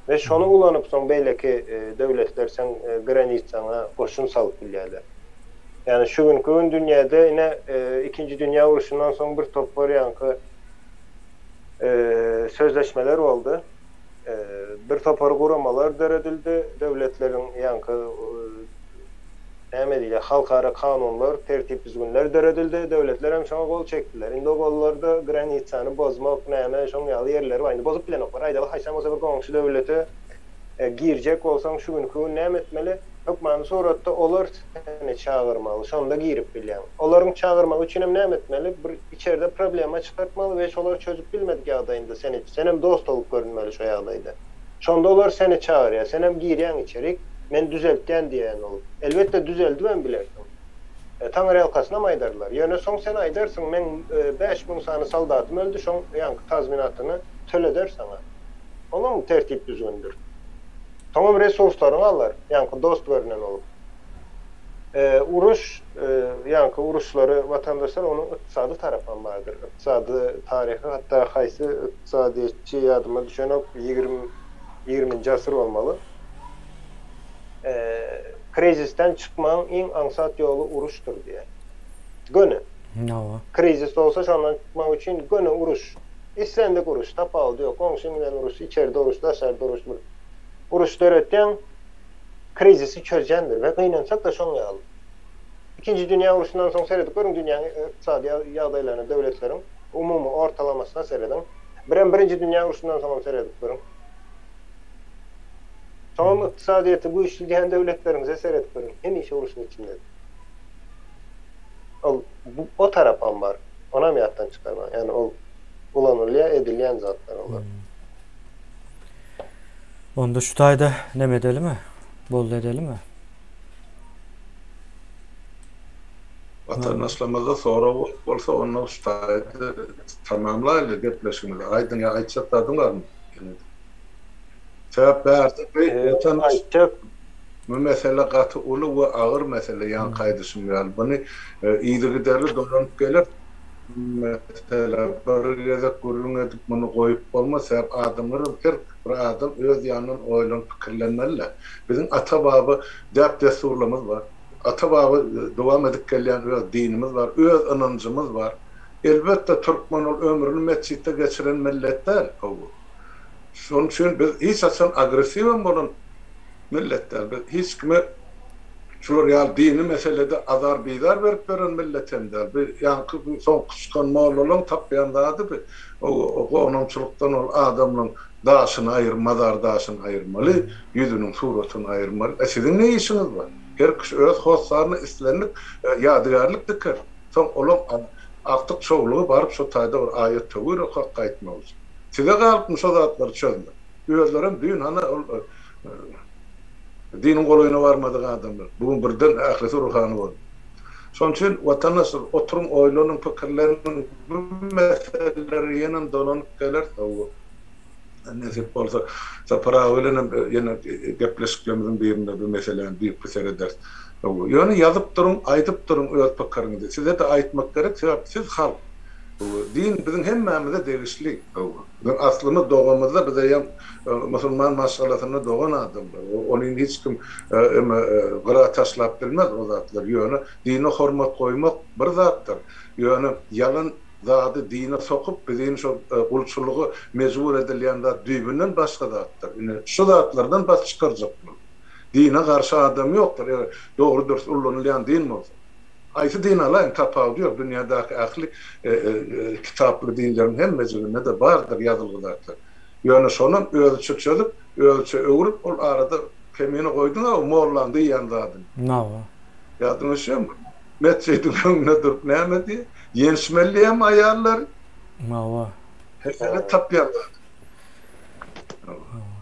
We şony ulanyp soň beýleki döwletler seň granitsaňa goşun salyp bilýärler. Ýagny şu günki gün dünýäde ine ikinji dünýä urşundan soň bir topar ýaňky sözleşmeler boldy. Bir topar guramalar döredildi. Döwletleriň ýaňky näme diýilýär, halkara kanunlar, tertip-düzgünler döredildi. Döwletler hem şoňa gol çekdiler. Indi o gollarda granitsany bozmak näme şoň ýaly ýerleri bar. Indi bozup bilenoklar. Aýdaly haýsam bolsa bir goňşy döwlete girjek bolsaň şu günki gün näme etmeli? Hökmany suratda olar seni çagyrmaly, şonda girip bilýäň. Olaryň çagyrmagy üçinem näme etmeli? Bir içerde problema çykartmaly we şolar çözüp bilmedik ýagdaýynda seni, senem dost bolup görünmeli şo ýagdaýda. Şonda olar seni çagyrýar, senem girýäň içerik, men düzeltýän diýýän bolup. Elbetde düzeldibem bilersiň. Taňryýalkasynam aýdarlar. Ýöne soň sen aýdarsyň, meň 5000 sany soldatym öldi, şoň ýaňky tazminatyny töleder saňa. Olam tertip-düzgündir. Soňam resurslaryňy alar, ýaňky dost görünen bolup. Uruş, ýaňky uruşlary watandaşlar onuň ykdysady tarapam bardyr. Ykdysady taryhy hatda haýsy ykdysadyýetçi ýadyma düşenok, ýigrim, ýigriminji asyr bolmaly. Krizisden çykmagyň iň aňsat ýoly uruşdyr diýýär. Göni. Hawa. Krizis bolsa şondan çykmak üçin göni uruş. Islendik uruş, tapawudy ýok. Goňşyň bilen uruş, içeride uruş, daşarda uruş bir uruş döretýäň, krizisi çözýändir we gynansak-da şoň ýaly. Ikinji dünýä urşundan soň seredip görüň dünýäň ykdysady ýagdaýlaryna döwletleriň umumy ortalamasyna serediň. Birem birinji dünýä urşundan soňam seredip görüň. Soňam ykdysadyýeti güýçli diýen döwletleriňize seredip görüň. Hemişe urşuň içinde. Ol o tarapam bar. Onam ýatdan çykarmaň. Ýagny ol ulanylýar, edilýän zatlar olar. Onda şu taýda neme edelimi? Boldy edelimi? Watandaşlarymyzda sorag bolsa onda şu taýda tamamlaýly gepleşigimizi. Aýdyň ýa aýtjak zadyň barmy? Sebäp bärde bi watan bu mesele gaty uly we agyr mesele ýaňky aýdyşym ýaly. Buny yzygiderli dolanyp geler mesele. Bir gezek gürrüň edip muny goýup bolmaz. Sebäp adamlaram her bir adam öz ýanyndan oýlanyp pikirlenmeli-dä. Biziň ata-baba däp-dessurlarymyz bar. Ata-baba dowam edip gelýän öz dinimiz bar, öz ynanjymyz bar. Elbetde türkmen ol ömrüni metjitde geçiren millet däl. Hawa. Şonuň üçin biz hiç haçan agressiwem bolan millet däl. Biz hiç kime şular ýaly dini meselede azar-bizar berip ýören millet hem däl. Bu ýaňky bu soňky çykan mollalaryň tapýan zady bu. O gonamçylykdan ol adamlaryň daşyny aýyr, mazar daşyny aýyrmaly, ýüzüniň suratyny aýyrmaly. E siziň ne işiňiz bar? Her kişi öz hossaryna islendik ýadygärlik diker. Soň olaň agtyk-çowlugy baryp şo taýda bir aýat-töwir okap gaýtmak üçin. Size galypmy şo zatlary çözmek? Özlerem düýn hany ol diniň golaýyna barmadyk adamlar. Bu gün birden ählisi ruhany boldy. Şonuň üçin watandaşlar oturyň oýlanyň pikirleniň bu meselelere ýenem dolanyp geleris. Hawa. Nesip bolsa Sapar aga bilenem ýene gepleşiklerimiziň birinde bu meseläni düýpli serederis. Hawa. Ýöne ýazyp duruň, aýdyp duruň öz pikiriňizi. Size-de aýtmak gerek, sebäp siz halk. Hawa, din biziň hemmämize degişli. Hawa. Biziň aslymyz dogamyzda biz eýýäm musulman maşgalasynda dogan adamlar. Ony indi hiç kim eme gyra taşlap bilmez o zatlary. Ýöne dine hormat goýmak bir zatdyr. Ýöne ýalan zady dine sokup bizini şol gulçulyga mejbur edilýän zat düýbünden başga zatdyr. Ine şu zatlardan baş çykarjak bol. Dine garşy adam ýokdur eger dogry dürs ullanylýan din bolsa. Haýsy din alaýyň tapawudy ýok dünýädäki ähli kitaply dinleriň hemmejiginde-de bardyr ýazylgy zatlar. Ýöne şonam özüçe çözüp, özüçe öwrüp ol arada kemini goýduň-a o mollaň diýýän zadyny. Nawa. Ýadyňa düşýärmi? Metjidiň öňünde durup näme diýýär? Ýençmeli diýýärmi aýallary? Nawa. Hesele tapýan zady.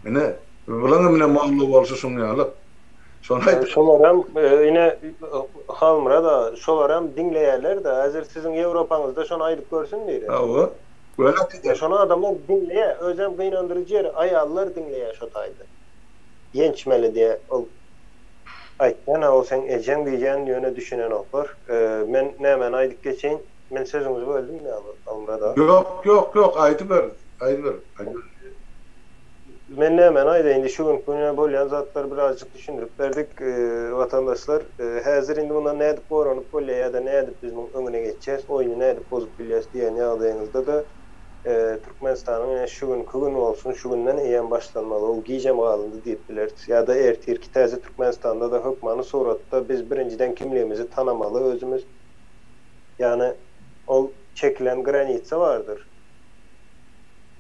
Ine, bulaňam ine molla bolşy şuň ýaly. Şony aýdyp. Şolaram ine Halmyrat aga, şolaram diňleýärler-de. Häzir siziň Ýewropaňyzda şony aýdyp görsün biri. Hawa. Göni aýdýar. Şony adamlar diňleýär. Özem gynandyryjy ýeri aýallar diňleýär şo taýda. Ýençmeli diýýär. Ol aýtýan-a ol seň ejeň diýýän ýöne düşünenoklar. Men nämäni aýdyp geçeýin. Men sözüňizi böldümmi Halmyrat aga? Ýok, ýok, ýok, aýdyber, aýdyber, aýdyber. Men nämäni aýdaýyn indi şu günki güne bolýan zatlary birazjyk düşündirip berdik watandaşlar. Häzir indi mundan nädip goranyp bolýar ýa-da nädip biz muň öňüne geçýäs, oýny nädip bozup bilýäs diýen ýagdaýyňyzda-da Türkmenistanyň ine şu günki gün bolsun, şu günden eýýäm başlanmaly, ol gijem galyndy diýip bileris. Ýa-da ertirki täze Türkmenistanda-da hökmany suratda biz birinjiden kimligimizi tanamaly özümiz. Ýagny ol çekilen granitsa bardyr.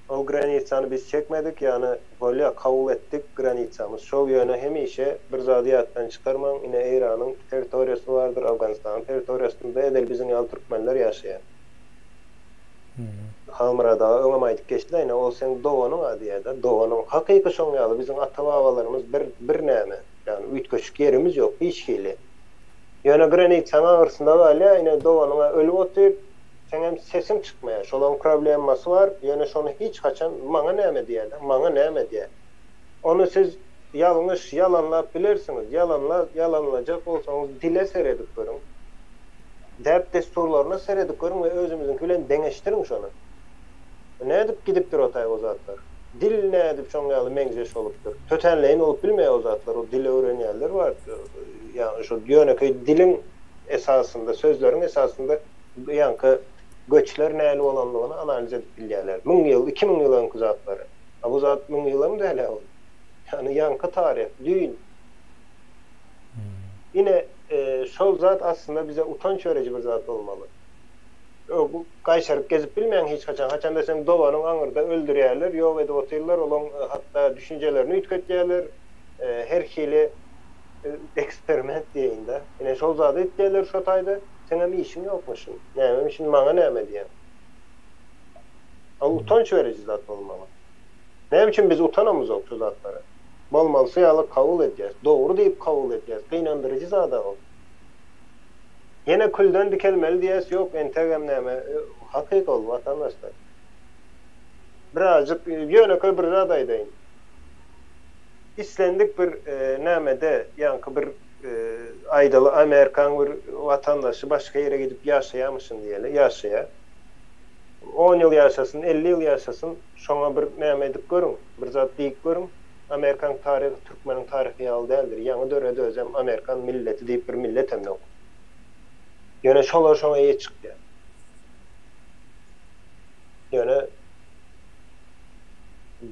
Ol granitsany biz çekmedik, ýagny bolýa kabul etdik granitsamyz şol ýöne hemişe bir zady ýatdan çykarmaň ine Eýranyň territoriýasy bardyr Awganystanyň territoriýasynda edil biziň ýaly türkmenler ýaşaýar. Halmyrat aga öňem aýdyp geçdi ine ol seň doganyň a diýýärde doganyň hakyky şoň ýaly biziň ata babalarymyz bir bir näme ýagny üýtgeşik ýerimiz ýok hiç hili ýöne granitsaň aňyrsynda galýar ine doganyň a ölüp otyr Seňem sesiň çykmaýar. Şolaň problemmasy bar, ýöne şony hiç haçan maňa näme diýýärler, maňa näme diýýär. Ony siz ýalňyş ýalanlap bilersiňiz, ýalanla ýalanlajak bolsaňyz dile seredip görüň. Däp-dessurlaryna seredip görüň we özümiziňki bilen deňeşdiriň şony. Nädip gidipdir o taý o zatlar? Dil nädip şoň ýaly meňzeş bolupdyr? Tötänleýin bolup bilmeýär o zatlar, o dili öwrenýänler bar. Ýagny şo ýönekeý diliň esasynda, sözleriň esasynda ýaňky göçler nähili bolandygyny analiz edip bilýärler. Müň ýyl, 2000 ýyl öňki zatlary. A bu zat müň ýylam däl-ä ol. Ýagny ýaňky taryh, düýn. Ine, şol zat aslynda bize utanç beriji bir zat bolmaly. Gaýşaryp gezip bilmeýäň hiç haçan. Haçanda seň doganyň aňyrda öldürýärler, ýok edip otyrlar, olaň hatda düşünjelerini üýtgetýärler. Her hili eksperiment diýeýin-dä. Ine şol zady etýärler şo taýda. Seňem işiň ýokmuşyn. Nämemişin maňa näme diýýäň. Ol utanç beriji zat bolmaly. Näme üçin biz utanamyzok şu zatlara. Bolmalysy ýaly kabul edýäs. Dogry diýip kabul edýäs. Gynandyryjy zada ol. Ýene külden dikelmeli diýýäs, ýok entegem näme hakyky ol watandaşlar. Birazjyk ýönekeý bir zat aýdaýyn. Islendik bir nämede, ýaňky bir aýdaly Amerikaň bir watandaşy başga ýere gidip ýaşaýamyşyn diýeli, ýaşaýar. On ýyl ýaşasyn, 50 ýyl ýaşasyn, şoňa bir näme edip görüň, bir zat diýip görüň. Amerikaň taryhy türkmeniň taryhy ýaly däldir. Ýaňy döredi özem Amerikan milleti diýip bir milletem ýok. Ýöne şolar şoňa eýe çykýar. Ýöne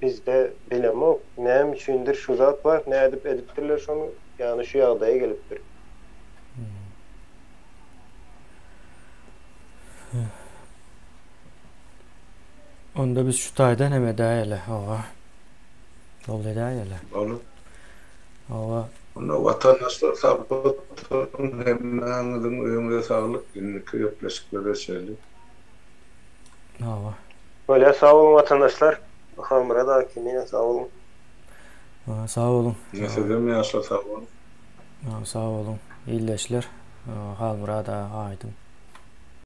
bizde bilemok näme üçindir şu zat bar nädip edipdirler şony ýagny şu ýagdaýa gelipdir. Onda biz şu taýdan hem edäýeli hawa. Boldy edäýeli. Bolar. Hawa. Onda watandaşlar sag oturyň hemmäňiziň öýüňize saglyk indiki gepleşiklere çenli. Hawa. Bolýar sag boluň watandaşlar. Halmyrat aga Kemine sag boluň. Sag boluň. Sizem ýaşlar sag boluň. Sag boluň ildeşler. Halmyrat aga aýdyň.